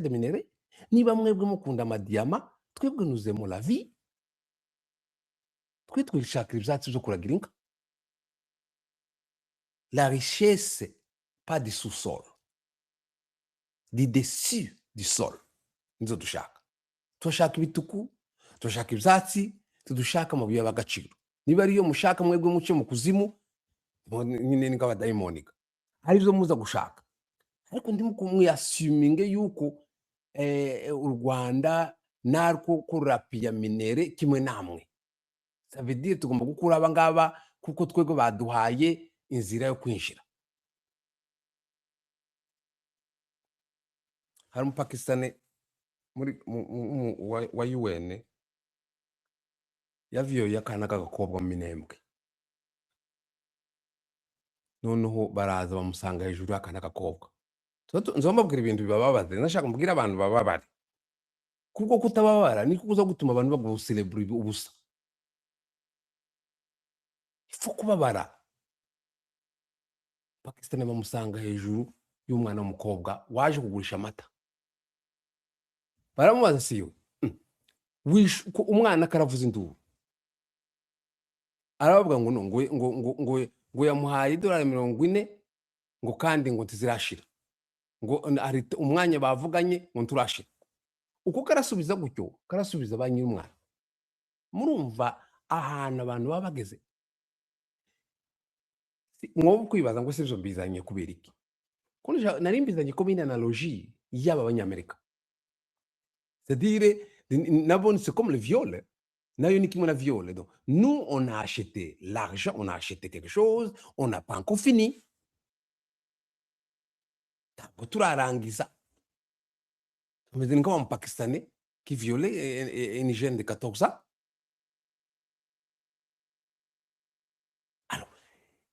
de minerais. Niba mwebwe mukunda amadiyama, twebwe nous aimons la vie. Twe twishakira ibyatsi byo kuragira inka, la richesse pas du sous-sol, du dessus du sol nizo dushaka. Turashaka ibituku, turashaka ibyatsi, tudushaka amabuye y'agaciro. Niba ariyo mushaka mwebwe, muce mu kuzimu nyine ni nk'abadayimonika hari ibyo muza gushaka, ariko ndimo kumwiyasuminge yuko u Rwanda narwo ko rurapiya minerais kimwe namwe. Ça veut dire tugomba gukura aba ngaba kuko twebwe baduhaye inzira yo kwinjira. Hari Umupakistani muri wa UN yaviyoye akana k'agakobwa mu Minembwe. Noneho baraza bamusanga hejuru y'akana k'agakobwa. Nzoba mbabwira ibintu bibababaza, ndashaka mbwira abantu bababare, kuko kutababara niko kuza gutuma abantu baguserebura ubusa. Ifo kubabara. Pakistan bamusanga hejuru y'umwana w'umukobwa waje kugurisha amata. Baramubaza siyo ko umwana karavuza induru, arabavuga ngo no, ngo yamuhaye idolari 40, ngo kandi ngo ntizirashira, ngo hari umwanya bavuganye ngo nturashira. Uko karasubiza gutyo, karasubiza ba nyir'umwana. Murumva ahantu abantu baba bageze. Mwobo kwibaza ngo sivyo mbizanye kubera iki? Ko nari mbizanye ko bine analogie y'aba Banyamerika, c'est-à-dire nabo c'est comme le viol, nayo ni kimwe na viol. Donc nous on a acheté l'argent, on a acheté quelque chose, on n'a pas encore fini, ntabwo turarangiza. Tumeze nk'abamupakistanais qui violait une jeune de 14 ans. Alors,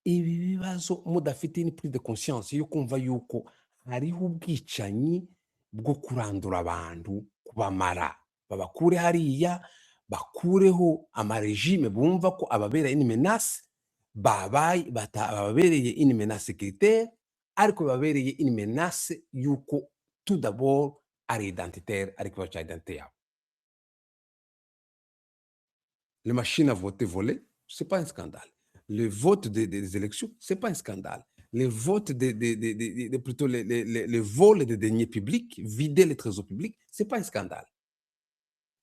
ibi bibazo mudafite une prise de conscience yo kumva yuko hariho ubwicanyi bwo kurandura abantu, kubamara, babakure hariya, bakureho amarégime bumva ko ababera une menace, babaye babereye une menace sécuritaire, ariko babereye une menace yuko tout d'abord ari identitaire, ari ikibazo cya identité yabo. Les machines à voter volées, c'est pas un scandale. Le vote des élections, c'est pas un scandale. Les votes de plutôt les vols des deniers publics, vider les trésors publics, c'est pas un scandale.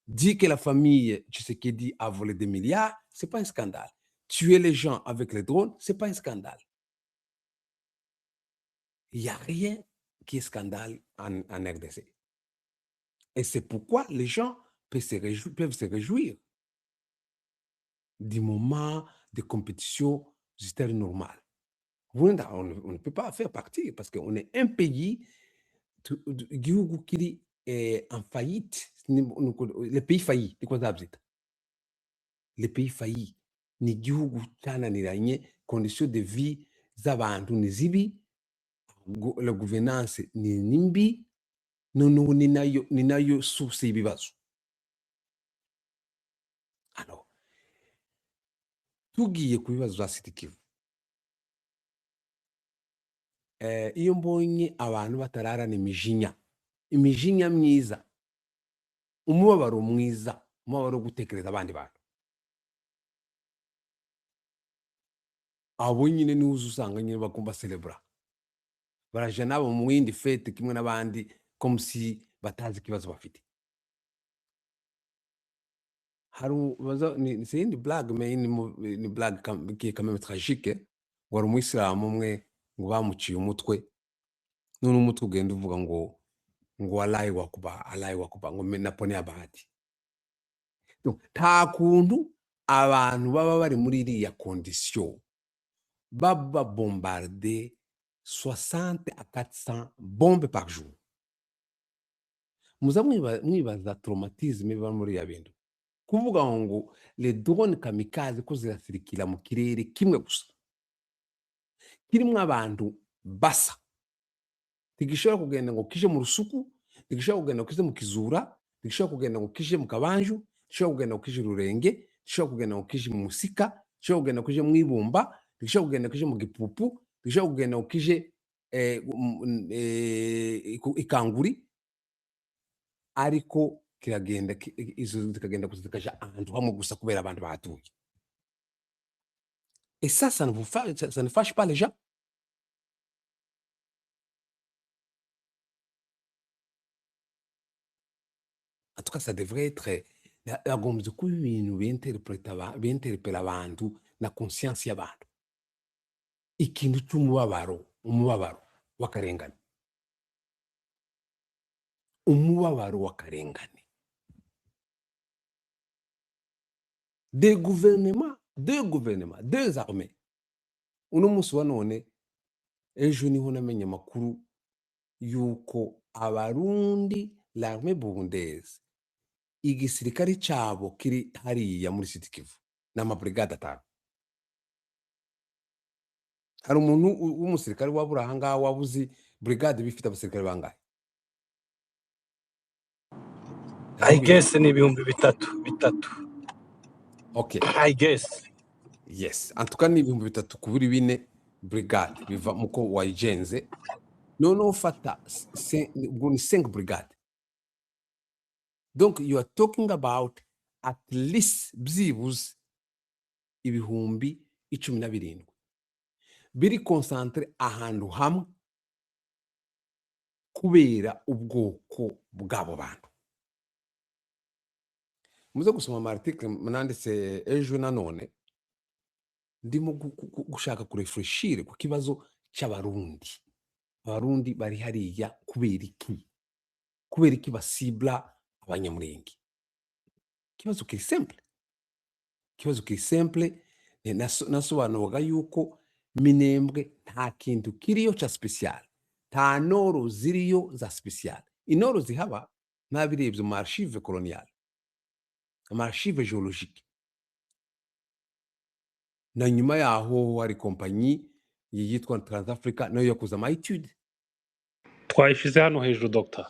Dire que la famille Tshisekedi a volé des milliards, c'est pas un scandale. Tuer les gens avec les drones, c'est pas un scandale. Il n'y a rien qui est scandale en RDC. Et c'est pourquoi les gens peuvent se réjouir du moment de compétition c'était normal. On ne peut pas faire partir parce qu'on est un pays igihugu kiri en faillite, le pays failli, niko nzabyita, le pays failli, ni igihugu cyananiranye, condition de vie z'abantu ni zibi, la gouvernance ni mbi, noneho ni nayo source y'ibibazo. Alors, tugiye ku bibazo bya Sud Kivu, iyo mbonye abantu batararana imijinya, imijinya myiza, umubabaro mwiza, umubabaro wo gutekereza abandi bantu, abo nyine niwo uza usanga nyine bagomba célébrer, baraja nabo mu yindi fête kimwe n'abandi, comme si batazi ikibazo bafite. Hari ni c'est une blague, mais ni blague qui est quand même tragique. Ngo hari umuyisilamu umwe ngo bamuciye umutwe, none umutwe ugenda uvuga ngo Allahu Akbar, Allahu Akbar, ngo naponea bahati. Donc, nta kuntu abantu baba bari muri iriya condition, baba bombardé 60 à 400 bombes par jour, muza mwibaza traumatisme biba muri ya bintu. Kuvuga ngo les drones kamikaze ko zirasirikira mu kirere kimwe gusa kirimo abantu basa, ntigishobora kugenda ngo kije mu Rusuku, ntigishobora kugenda ngo kije mu Kizura, ntigishobora kugenda ngo kije mu Kabanju, ntigishobora kugenda ngo kije Rurenge, ntigishobora kugenda ngo kije mu Musika, ntigishobora kugenda ngo kije mu Ibumba, ntigishobora kugenda ngo kije mu Gipupu, ntigishobora kugenda ngo kije Ikanguri, ariko kiragenda izo zikagenda gusa zikaja ahantu hamwe gusa kubera abantu bahatuye. Et ça ne vous fa, ça ne fâche pas les gens? En tout cas, ça devrait être, yagombye kuba ibintu binterpella abantu na conscience y'abantu, ikintu cy'umubabaro, umubabaro w'akarengane, umubabaro w'akarengane. Des gouvernements, deux gouvernements, deux armées. Uno munsi wa none, ejo niho namenye amakuru yuko Abarundi, l'armée burundaise, igisirikare cabo kiri hariya muri Sud Kivu n'amabrigade atanu. Hari umuntu w'umusirikare wabura ahangaha waba uzi brigade bifite abasirikare bangahe? I Ntawe ubizi. guess ni 3000, bitatu. Okay. I guess. Yes, en tout cas ni 3000 kuri bine brigade, biva muko wayigenze. Noneho ufata ubwo ni 5 brigade, donc you are talking about at least byibuze 17,000 biri concentré ahantu hamwe kubera ubwoko bw'abo bantu. Muze gusoma ama article nanditse ejo nanone, ndimo gushaka kuréfléchir ku kibazo cy'Abarundi. Abarundi bari hariya kubera iki? Kubera iki basibla Abanyamurenge? Ikibazo kiri simple, ikibazo kiri simple. Nasobanuraga yuko Minembwe nta kintu kiriyo ca spécial, nta noro ziriyo za spécial. Inoro zihaba Nabirebye mu archive coloniale, ama archive géologique. Na nyuma yaho hari kompanyi yitwa Transafrica nayo yakoze ama étude. Twayishyize hano hejuru, Dr.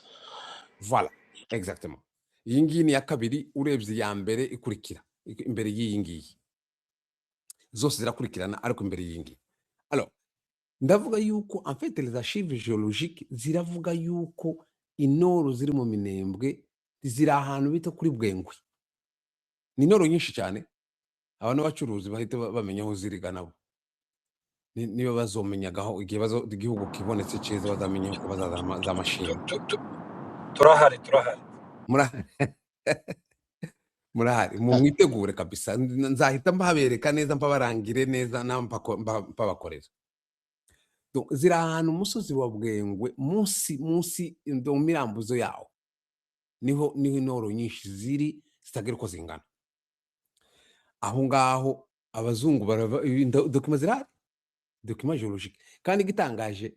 Voilà, exactement. Iyi ngiyi ni iya kabiri urebye iya mbere ikurikira imbere y'iyi ngiyi. Zose zirakurikirana, ariko imbere y'iyi ngiyi. Alors, ndavuga yuko en fait les archives géologiques ziravuga yuko intoro ziri mu Minembwe ziri ahantu bita kuri Bwengwe. Ni intoro nyinshi cyane, abantu b'abacuruzi bahita bamenya aho ziri ga nabo. Niba bazomenyagaho igihe igihugu kibonetse cyiza, bazamenya uko bazaza za mashini. Turahari, turahari. Murahari, mwitegure kabisa. Nzahita mbabereka neza, mpabarangire neza, mpabakorera. Donc, ziri ahantu umusozi wa Bwengwe, munsi ndo mirambuzo yawo, niho intoro nyinshi ziri zitagira uko zingana. Aho ngaho abazungu barava, documents zirahari, document géologique. Kandi igitangaje,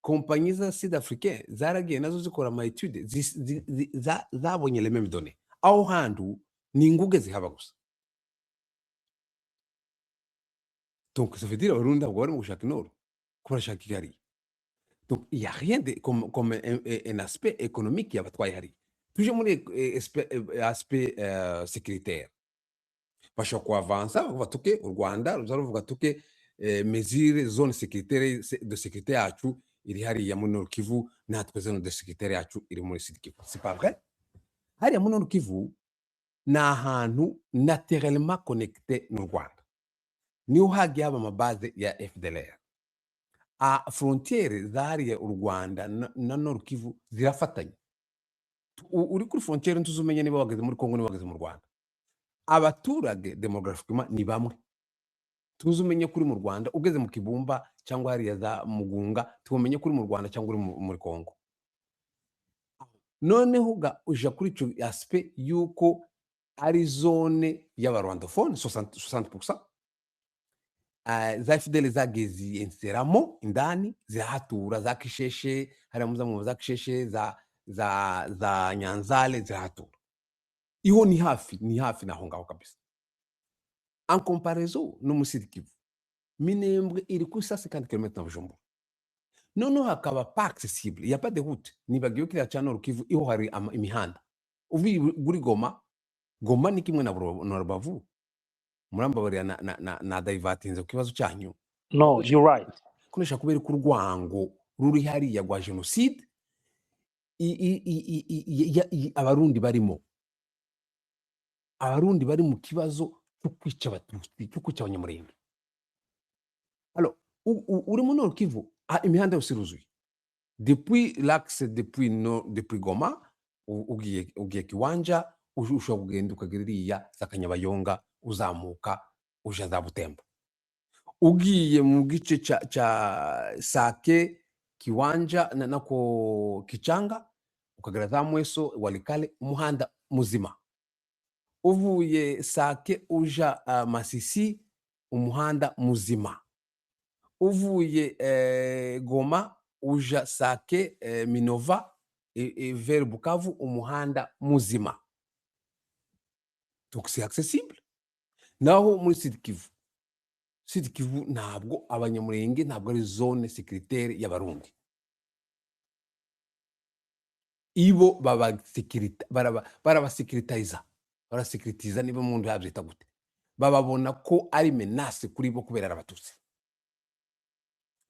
kompanyi za sud africain zaragiye nazo zikora ama étude, zabonye les mêmes données. Aho hantu ni inguge zihaba gusa. Donc ça veut dire Abarundi ntabwo barimo gushaka intoro, ko barashaka ihariye. Donc il y a rien de comme un aspect économique yabatwaye hariya. Tuje muri aspect sécuritaire, bashobora kuavansa bakavuga tuke u Rwanda ruza ruvuga tuke mesure zone sécuritaire de sécurité yacu iri hariya muri Nord Kivu, natwe zone de sécurité yacu iri muri Sud Kivu. C'est pas vrai. Hariya muri Nord Kivu ni ahantu naturellement connecté n'u Rwanda, niho hagiye haba amabaze ya FDLR. A frontiere zahariye u Rwanda na Nord Kivu zirafatanye. Uri kuri frontiere ntuzumenya niba wageze muri Congo niba wageze mu Rwanda. Abaturage demographiquement ni bamwe, tuzumenye kuri mu Rwanda ugeze mu Kibumba cyangwa hariya za Mugunga, tumenye kuri mu Rwanda cyangwa uri muri Congo. Noneho ga uja kuri ico aspect yuko ari zone y'abarwandophone 60%, za FDL zagiye ziinseramo indani, zirahatura, za Kisheshe hariya muza za Kisheshe, za Nyanzale zirahatura. Iho ni hafi, ni hafi naho ngaho kabisa. En comparaison no mu Sud Kivu, Minembwe iri kuri 150 km na Bujumbura, noneho hakaba pas accessible, il y a pas de route. Nibagiwe kiriya ca Nord Kivu, iho hari imihanda uvuye kuri Goma. Goma ni kimwe na Rubavu. Murambabarira na divertinze ku kibazo cyanyu. No, you're right. Kunesha kubera ko urwango ruri hariya rwa genocide Abarundi barimo, Abarundi bari mu kibazo cyo kwica Abatutsi, cyo kwica Abanyamurenge. Alors uri mu Nord Kivu, imihanda yose iruzuye depuis l'axe, depuis no, depuis Goma ugiye Kiwanja, ushobora kugenda ukagera iriya za Kanyabayonga, uzamuka uja za Butembo, ugiye mu gice ca Sake, Kiwanja nako Kichanga, ukagera za Mweso, Walikale, umuhanda muzima. Uvuye Sake uja Masisi, umuhanda muzima. Uvuye Goma uja Sake, Minova vers Bukavu, umuhanda muzima. Donc c'est accessible. Naho muri Sud Kivu, Sud Kivu ntabwo Abanyamurenge, ntabwo ari zone sécuritaire y'Abarundi. Ibo barabasekiritayiza, barasekiritiza, niba umuntu yabyita gute, bababona ko ari menace kuri bo kubera ari Abatutsi.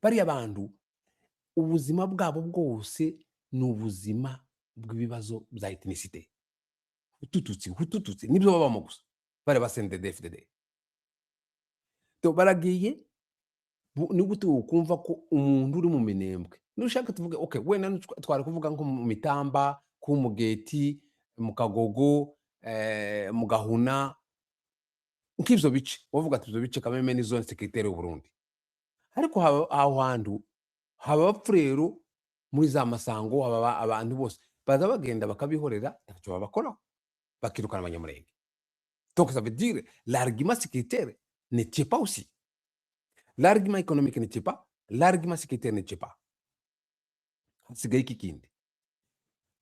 Bariya bantu ubuzima bwabo bwose ni ubuzima bw'ibibazo bya ethnicité, Hutututsi, Hutututsi, nibyo babamo gusa. Bari ba CNDD FDD. To baragiye ni gute ukumva ko umuntu uri mu Minembwe, nushaka tuvuge okay, wenda twari kuvuga nko mu Mitamba, ku Mugeti, mu Kagogo, mu Gahuna, nk'ivyo bice wavuga ati ivyo bice kameme ni zone sécuritaire y'u Burundi. Ariko aho hantu haba abapfurero muri za Masango, haba abantu bose baza bagenda bakabihorera, ntacyo babakoraho, bakirukana Abanyamurenge. Donc ça veut dire l'argument sécuritaire ne tient pas aussi, l'argument économique ne tient pas, l'argument sécuritaire ne tient pas. Hasigaye iki kindi?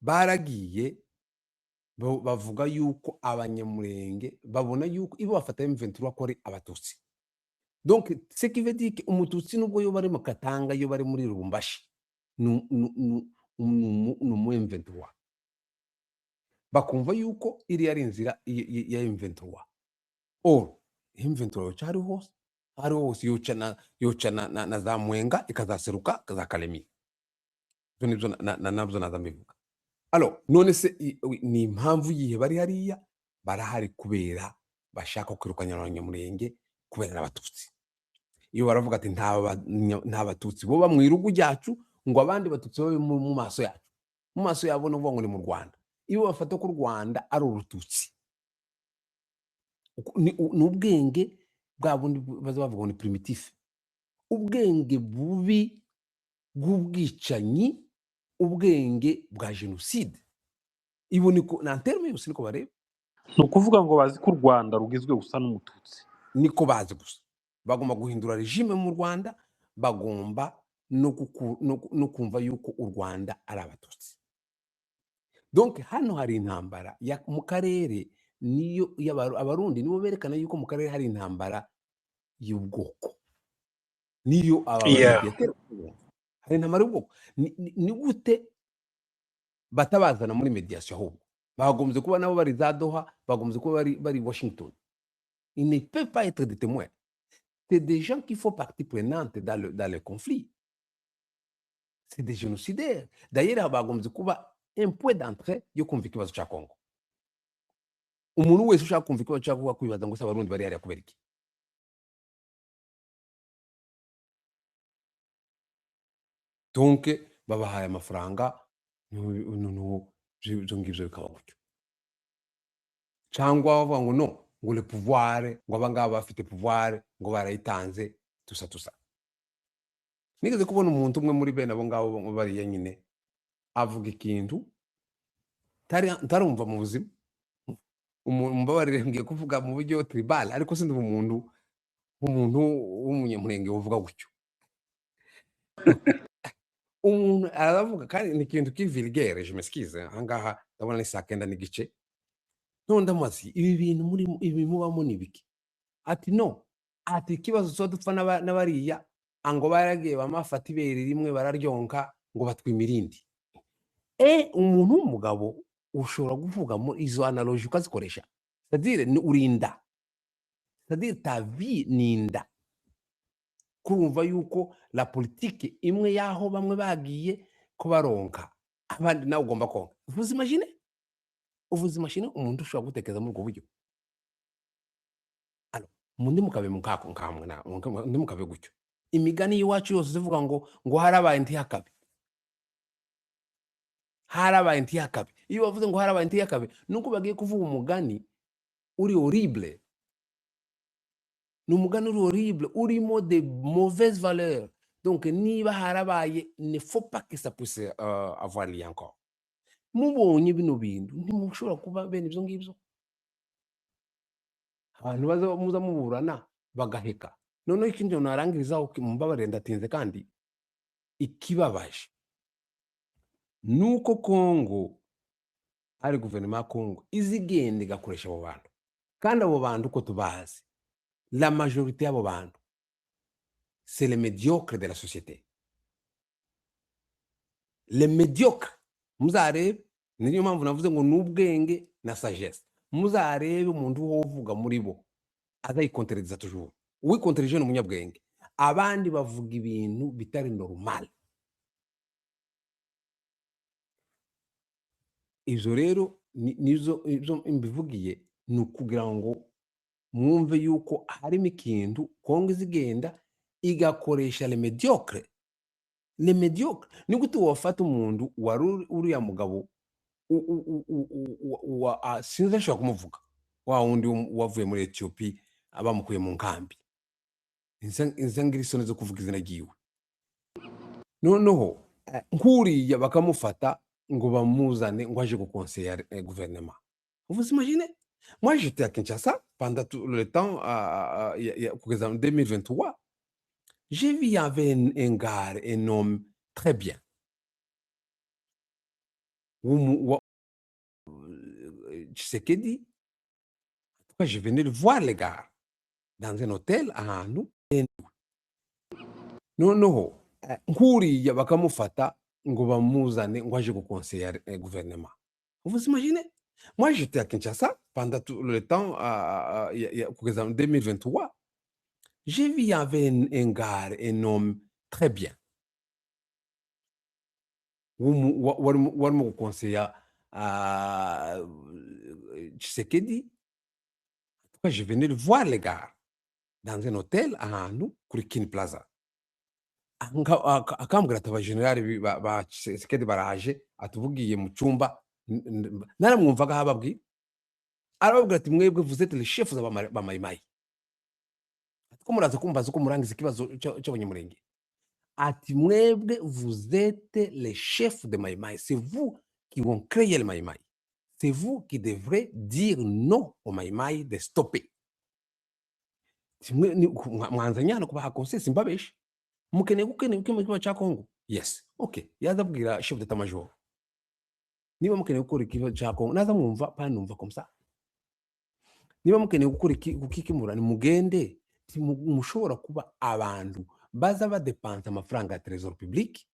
Baragiye Bavuga yuko Abanyamurenge babona yuko ibo bafata M23 ko ari Abatutsi. Donc ce qui veut dire que Umututsi, nubwo yo bari mu Katanga, yo bari muri Lubumbashi, ni umu M23. Bakumva yuko iriya ari inzira ya M23. Or M23 yoca hariho hose, hariho hose, yoca na za Mwenga, ikazaseruka za Kalemi. Ibyo nibyo nabyo naza mbivuga. Alors none se ni impamvu yihe bari hariya? Barahari kubera bashaka kwirukanya Abanyamurenge kubera n'Abatutsi. Iyo baravuga ati nta Batutsi boba mu irugu ryacu, ngo abandi Batutsi babe mu maso yacu, mu maso yabo, ni ukuvuga ngo ni mu Rwanda. Iyo bafata ko u Rwanda ari Urututsi. Ni ubwenge bwa bundi baza bavuga ngo ni primitif, ubwenge bubi bw'ubwicanyi, ubwenge bwa jenoside. Ibo niko na terme yose niko bareba. Ni ukuvuga ngo bazi ko u Rwanda rugizwe gusa n'Umututsi. Niko bazi gusa. Bagomba guhindura régime mu Rwanda, bagomba no kumva yuko u Rwanda ari Abatutsi. Donc hano hari intambara mu karere, niyo Abarundi nibo berekana yuko mu karere hari intambara y'ubwoko, niyo aba ba médiateurs hari intambara y'ubwoko. Ni gute batabazana muri médiation? Ahubwo bagombye kuba nabo bari za Doha, bagombye kuba bari Washington. Ils ne peuvent pas être des témoins. C'est des gens qui font partie prenante dans le conflit. C'est des génocidaires. D'ailleurs, bagombye kuba un point d'entrée yo kumva ikibazo cya Congo. Umuntu wese ushaka kumva ikibazo cya Congo akwibaza ngo se Abarundi bari hariya kubera iki? Donc babahaye amafaranga, noneho ibyo ngibyo bikaba gutyo. Cyangwa bavuga ngo no, ngo le pouvoir, ngo aba ngaba bafite pouvoir, ngo barayitanze, tusa tusa. Nigeze kubona umuntu umwe muri bene abo ngabo bariya nyine avuga ikintu ntarumva mu buzima. Mumbabarire, ngiye kuvuga mu buryo tribal, ariko sindi umuntu w'Umunyamurenge uvuga gutyo. Umuntu aravuga, kandi ni ikintu kivulgaire, je m'excuse. Ahangaha ndabona ni saa 9:30. None ndamubaza, ibi bintu muri ibi mubamo ni biki? Ati no, ati ikibazo tuba dupfa n'abariya ngo baragiye bamafata ibere rimwe bararyonka, ngo batwima irindi. Umuntu w'umugabo ushobora kuvuga mu izo analogie ukazikoresha, c'est-à-dire ni urinda, c'est-à-dire ta vie ni inda, kurumva yuko la politique imwe yaho bamwe bagiye ko baronka, abandi nawe ugomba konka. Vous imaginez, vous imaginez umuntu ushobora gutekereza muri ubwo buryo? Alors mundi mukabe mukako nkamwe na mundi mukabe gutyo. Imigani y'iwacu yose ivuga ngo harabaye ntihakabe, harabaye ntihakabe. Iyo bavuze ngo harabaye ntihakabe, nuko bagiye kuvuga umugani uri horrible. Ni umugani uri horrible, urimo de mauvaises valeurs. Donc niba harabaye, ne faut pas que ça puisse avoir lieu encore. Mubonye bino bintu, ntimushobora kuba bene ibyo ngibyo. Abantu baza muza muburana bagaheka. Noneho ikindi narangirizaho, mumbabarire ndatinze, kandi ikibabaje nuko Kongo, ari guverinoma ya Kongo izigenda igakoresha abo bantu, kandi abo bantu uko tubazi, la majorité y'abo bantu, c'est les médiocres de la société, les médiocres. Muzarebe, niyo mpamvu navuze ngo ni ubwenge na sagesse. Muzarebe umuntu wo uvuga muri bo azayikontereza toujours. Uwikontereje ni umunyabwenge, abandi bavuga ibintu bitari normal. Izo rero nizo ibyo mbivugiye, ni ukugira ngo mwumve yuko harimo ikintu. Kongo izigenda igakoresha les médiocres, les médiocres. Ni gute wafata umuntu wari uriya mugabo sinzi ashobora kumuvuga, wa wundi wavuye muri Ethiopie bamukuye mu nkambi, inza ngira isoni zo kuvuga izina ryiwe. Noneho nk'uriya bakamufata ngo bamuzane ngo aje gukonseya guverinoma. Vous imaginez? Moi, j'étais à Kinshasa pendant tout le temps, kugeza en 2023. J'ai vu, il y avait un gars, un homme très bien. Tshisekedi. En tout cas, je venais le voir, les gars, dans un hôtel ahantu. Noneho nkuriya bakamufata ngo bamuzane ngo aje gukonseya gouvernement. Vous imaginez? Moi, j'étais à Kinshasa pendant tout le temps, kugeza en 2023. J'ai vu, il y avait un gars, un homme très bien, warimo gukonseya Tshisekedi. En tout cas, je venais le voir, les gars, dans un hôtel ahantu kuri Kin Plaza. Akambwira ati abajenerali ba Tshisekedi baraje, atuvugiye mu cyumba, naramwumvaga aho ababwira, arababwira ati mwebwe vous êtes les chefs ba Mayimayi, ko muraza kumbaza uko murangiza ikibazo cy'abanyamurenge, ati mwebwe vous êtes les chefs de Mayimayi, c'est vous qui ont créé le Mayimayi, c'est vous qui devrez dire non au Mayimayi de stopper. Mwanzanye hano kubaha conseil, simbabeshe, mukeneye gukeneye gukemura ikibazo cya Kongo, yes, okay. Yaza abwira chef d'état major, niba mukeneye gukora ikibazo cya Kongo, naza mwumva pa numva comme ça, niba mukeneye gukora kukikemura nimugende, mushobora kuba abantu baza badepansa amafaranga ya trésor public,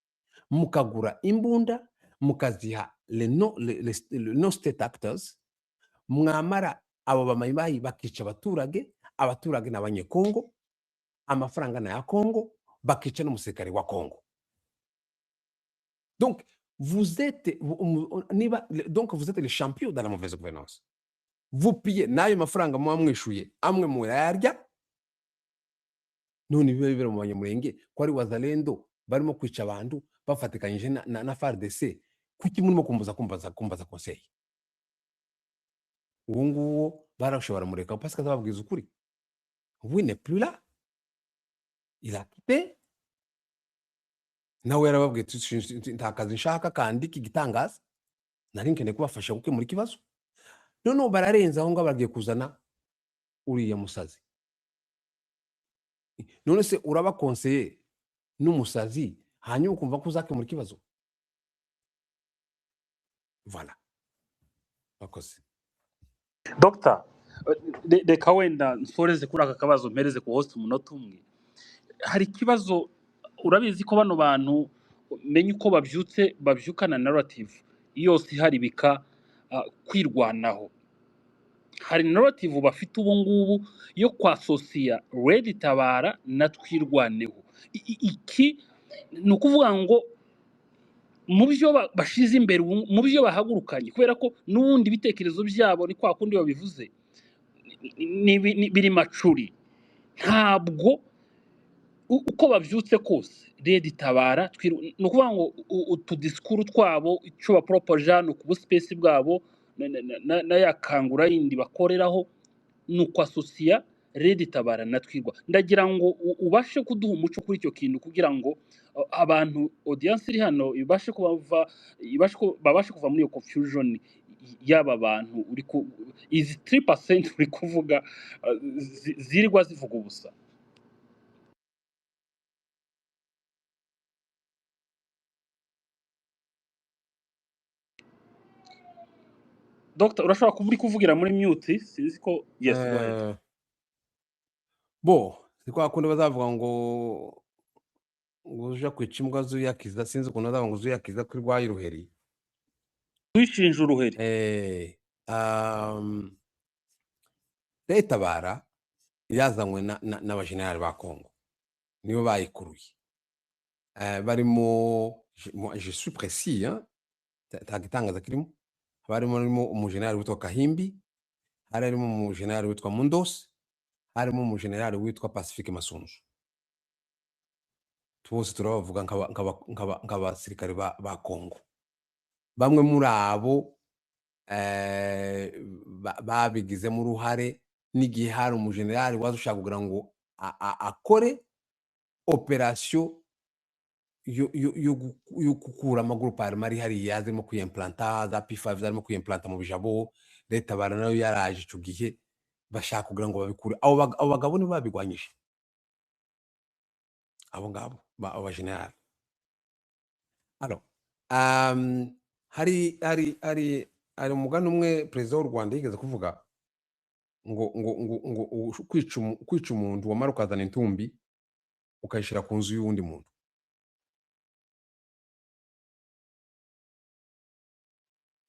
mukagura imbunda, mukaziha les non state actors, mwamara abo bamayimayi bakica abaturage, abaturage ni abanyekongo, amafaranga ni aya Kongo, bakica n'umusirikare wa Kongo. Donc vous êtes, niba, donc vous êtes les champions dans la mauvaise gouvernance. Vous pillez n'ayo mafaranga muba mwishuye, amwe murayarya. None biba bibera mu banyamurenge ko ari wazalendo barimo kwica abantu bafatikanyije na FARDC, kuki murimo kumbaza conseil? Uwo nguwo barashobora mureka parce que azababwiza ukuri. Oui, n'est plus là, il a quitté. Nawe yarababwiye ati nta kazi nshaka kandi k'igitangaza, nari nkeneye kubafasha gukemura ikibazo. Noneho bararenze aho ngaho bagiye kuzana uriya musazi. None se urabakonseye n'umusazi hanyuma ukumva ko uzakemura ikibazo? Voilà, bakoze. Dr, reka wenda nsoreze kuri aka kabazo, mpereze ku host umunota umwe. Hari ikibazo, urabizi ko bano bantu menye uko babyutse, babyukana narrative yose ihari bika kwirwanaho. Hari narrative bafite ubu ngubu yo kwasosiya Red Tabara na Twirwaneho. Iki ni ukuvuga ngo mu byo bashize imbere, mu byo bahagurukanye, kubera ko n'ubundi ibitekerezo byabo ni kwa kundi babivuze, biri macuri, ntabwo uko babyutse kose Red Tabara ni ukuvuga ngo utudisikuru twabo, icyo baporopoja ni ukubusipesi bwabo na ya kangura yindi bakoreraho, ni ukwasosiya Red Tabara na Twirwa. Ndagira ngo ubashe kuduha umuco kuri icyo kintu kugira ngo abantu audience iri hano ibashe kubava, babashe kuva muri iyo confusion y'aba bantu uri ku izi 3% uri kuvuga, zirirwa zivuga ubusa. Dr, urashobora kuba uri kuvugira muri mute, sinzi ko. Yes, go ahead. Bo si kwa kundi bazavuga ngo uja kwica imbwa zuyakiza, sinzi ukuntu bazavuga ngo zuyakiza ko irwaye uruheri. Wishinja uruheri. Leta bara yazanywe n'abajenerali ba Kongo, nibo bayikuruye. Barimo, moi, je suis précis hein, nta gitangaza kirimo, barimo harimo umujenerali witwa Kahimbi, hari harimo umujenerali witwa Mundos, harimo umujenerali witwa Pacifique Masunzu. Twose turabavuga nk'abasirikare ba Kongo. Bamwe muri abo babigizemo uruhare n'igihe hari umujenerali waza ushaka kugira ngo akore operasiyo yo gukura amagurupe arimo hariya zirimo kuyimplanta, za P5 zarimo kuyimplanta mu bijabo. Leta bara nayo yaraje icyo gihe bashaka kugira ngo babikure. Abo bagabo nibo babigwanyije, abo ngabo abo bajenerali. Alors, hari Hari umugani umwe perezida w'u Rwanda yigeze kuvuga ngo kwica umuntu wamara ukazana intumbi ukayishyira ku nzu y'uwundi muntu.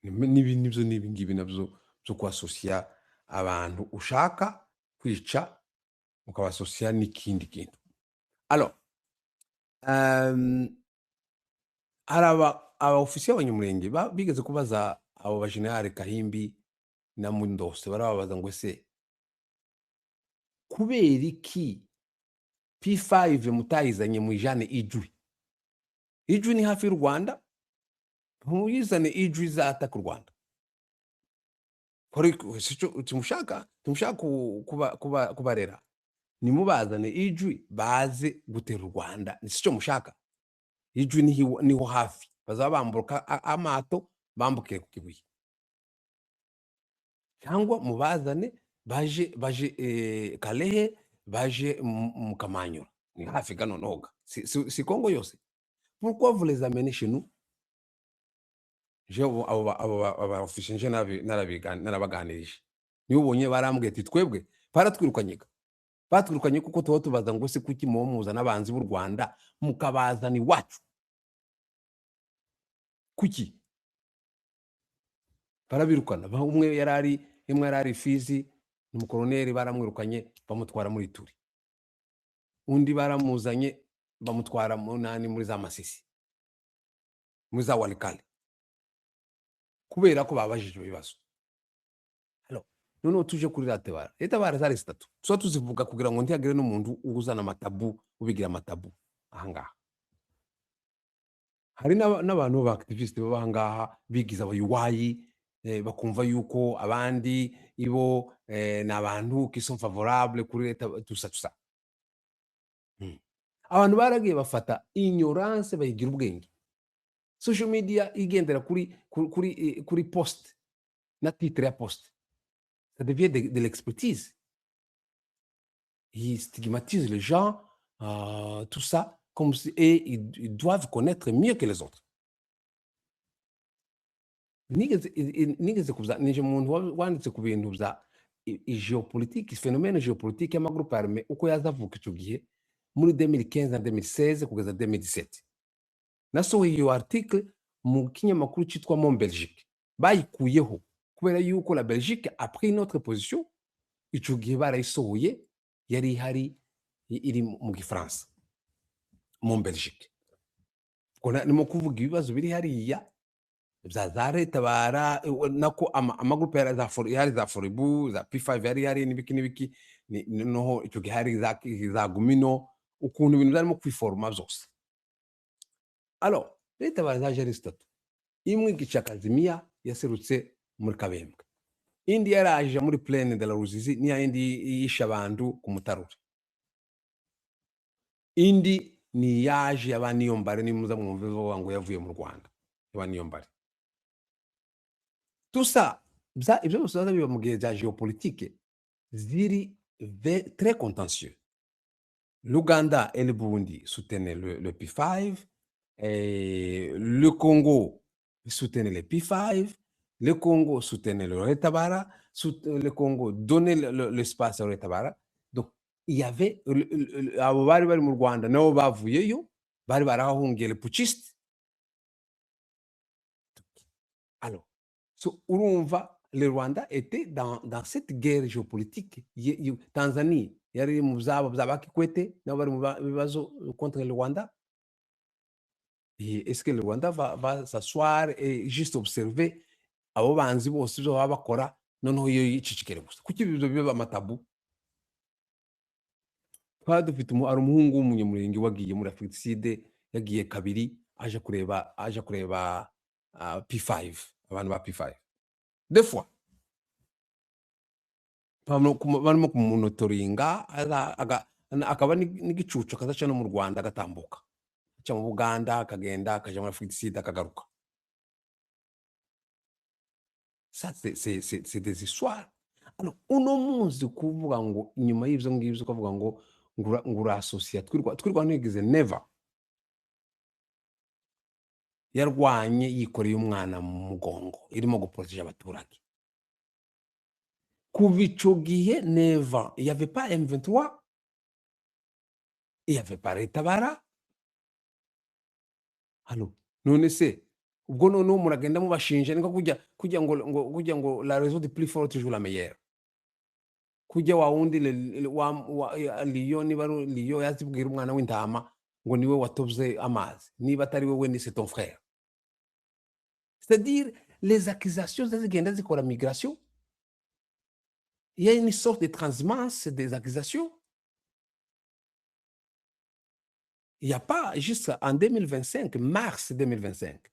N'ibi nibyo n'ibi ngibi nabyo byo kwasosiya abantu ushaka kwica ukabasosiya n'ikindi kintu. Alors, hari aba ofisiye b'abanyamurenge bigeze kubaza abo bajenerali Kahimbi na Mundose, barababaza ngo ese kubera iki P5 mutayizanye muyijane Ijwi? Ijwi ni hafi y'u Rwanda, ntuyizane Ijwi izataka u Rwanda. Tumushaka kubarera, nimubazane Ijwi baze gutera u Rwanda, sico mushaka. Ijwi niho hafi, bazaba bambuka amato bambukire ku Kibuye, cyangwa mubazane baje Kalehe, baje mu Kamanyura, ni hafi gano noga, si Kongo yose. Pourquoi vous les amenez chez nous? Je abo aba officier nje narabaganirije, nibo ubonye barambwiye ati twebwe baratwirukanyega, batwirukanye kuko tuba tubaza ngo se kuki muba muzana abanzi b'u Rwanda mukabazana iwacu? Kuki barabirukana? Umwe yarari imwe yarari Fizi, umukoroneri baramwirukanye bamutwara muri Turi, undi baramuzanye bamutwara mu nani muri za Masisi, muri za Walikale, kubera ko babajije ibibazo. Alors, noneho tuje kuri Tabara. Tabara zari zitatu, tuba tuzivuga kugira ngo ntihagire n'umuntu uzana amatabu ubigira amatabu ahangaha. Hari n'abantu b'aba activiste baba ahangaha bigiza abayuwayi, bakumva yuko abandi ibo ni abantu qui sont favorables kuri leta, tout ça, tout ça. Abantu baragiye bafata ignorance bayigira ubwenge. Social media igendera kuri post na titre ya post, ça devient de l'expertise. Ils stigmatisent les gens, tout ça, comme si, et ils doivent connaître mieux que les autres. Nigeze kuza nije umuntu wanditse ku bintu bya géopolitique, phénomène géopolitique y'amagroupe armé uko yazavuka ico gihe muri 2015 na 2016 kugeza 2017. Nasohoye iyo article mu kinyamakuru cyitwa Mon Belgique, bayikuyeho kubera yuko la Belgique a pris une autre position. Ico gihe barayisohoye, yari ihari iri mu Gifaransa, Mon Belgique. Ubwo nimo kuvuga ibibazo biri hariya bya za leta bara nako amagroupe yari za yari za Foribu, za P5 yari yari n'ibiki n'ibiki, noneho ico gihe hari za Gumino, ukuntu ibintu byarimo kwiforma byose. Alors, leta barazaje ari zitatu, imwe igica Kazimia yaserutse muri Kabembwe, indi yaraje muri Plaine de la Ruzizi, niya indi yishe abantu ku Mutarure, indi ni yaje y'abaniyombare, nimuza mwumve bavuga ngo yavuye mu Rwanda y'abaniyombare. Tout ça, ibyo byose biba mu gihe bya géopolitique ziri très contentieux. L'Ouganda et le Burundi soutenaient le P5, et le Congo soutenait le P5, le Congo soutenait le Retabara, le Congo donnait l'espace au Retabara. Donc, il y avait abo bari bari mu Rwanda nabo bavuyeyo, bari barahungiye les putschistes. Alors, so, urumva le Rwanda était dans cette guerre géopolitique. Tanzanie yari mu byabo bya ba Kikwete, nabo bari mu bibazo contre le Rwanda. Et est-ce que le Rwanda va s'asseoir et juste observer abo banzi bose ibyo baba bakora, noneho iyo yicicikere gusa? Kuki ibyo biba amatabu? Twari dufite hari umuhungu w'umunyamurenge wagiye muri Afrique du Sud, yagiye kabiri aje kureba P5, abantu ba P5 deux fois barimo kumunotoringa, akaba n'igicucu akazaca no mu Rwanda agatambuka, aca mu Buganda akagenda akaja muri Afrique du Sud akagaruka. Ça, c'est des histoires. Alors, uno munsi kuvuga ngo inyuma y'ibyo ngibyo ukavuga ngo ngura associate twirwa ntigeze never. Yarwanye yikoreye umwana mu mugongo, irimo guproteja abaturage. Kuva ico gihe, neva, il y avait pas M23, il y avait pas Retabara. Halo, none se ubwo noneho muragenda mubashinja niko kujya kujya ngo la raison du plus fort toujours la meilleure, kujya wa wundi wa liyo, niba ari liyo yazibwira umwana w'intama ngo niwe watovye amazi, niba atari wewe ni c'est ton frère. C'est-à-dire les accusations zigenda zikora migration, il y a une sorte de transhumance des accusations. Il n'y a pas juste en 2025, mars 2025,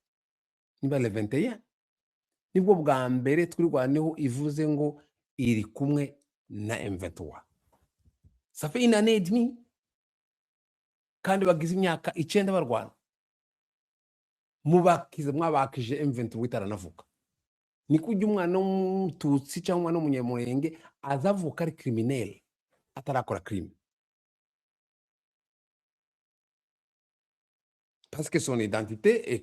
niba le 21, nibwo bwa mbere Twirwaneho ivuze ngo iri kumwe na M23. Ça fait une année et demie, kandi bagize imyaka 9 barwana. Mubakize, mwabakije M23 itaranavuka. Ni kujya umwana w'Umututsi cyangwa umwana w'Umunyamurenge azavuka ari criminel atarakora crime, parce que son identité est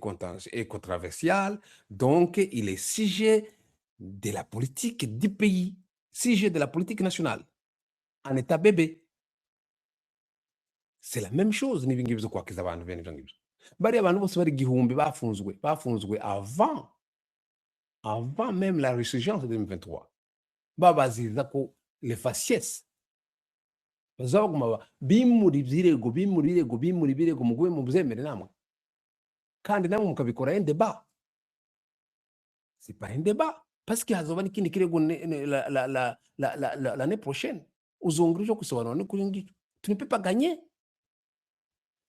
controversiale, donc il est sujet de la politique du pays, sujet de la politique nationale, en état bébé. C'est la même chose n'ibi ngibi byo kwakiza abantu bene ibyo ngibyo. Bariya abantu bose bari 1000 bafunzwe avant même la résurgence de 2023. Babaziza ko les faciès bazaguma bimura ibirego, bimura ibirego, bimura ibirego, mugume mubyemere namwe, kandi namwe mukabikora un débat. C'est pas un débat parce que hazoba n'ikindi kirego l'année prochaine, uzongera uje kusobanura no kuri ngicyo. Tu ne peux pas gagner,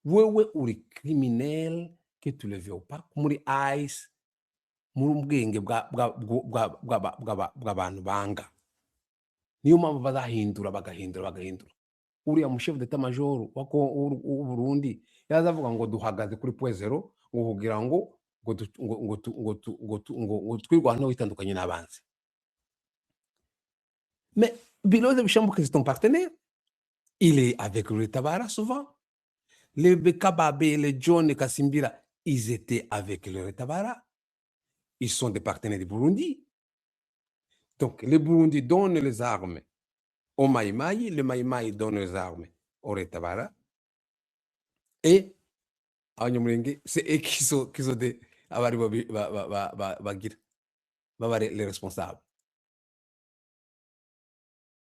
wewe uri criminel que tu le veux ou pas, muri ice, muri ubwenge bw'abantu banga. Niyo mpamvu bazahindura, bagahindura, bagahindura. Uriya mu chef d'état major wa w'u Burundi yazavuga ngo duhagaze kuri point zéro, ngo kugira ngo Twirwaneho itandukanye n'abanzi. Mais Biloze Bishambuke, c'est ton partenaire, il est avec le Tabara souvent. Les Bekababe, les John et Kasimbira, ils étaient avec le Tabara, ils sont des partenaires du Burundi. Donc le Burundi donne les armes au Maïmaï, le Maïmaï donne les armes au Retabara, et Abanyamulenge, c'est eux qui sont des abari bagira baba les responsables.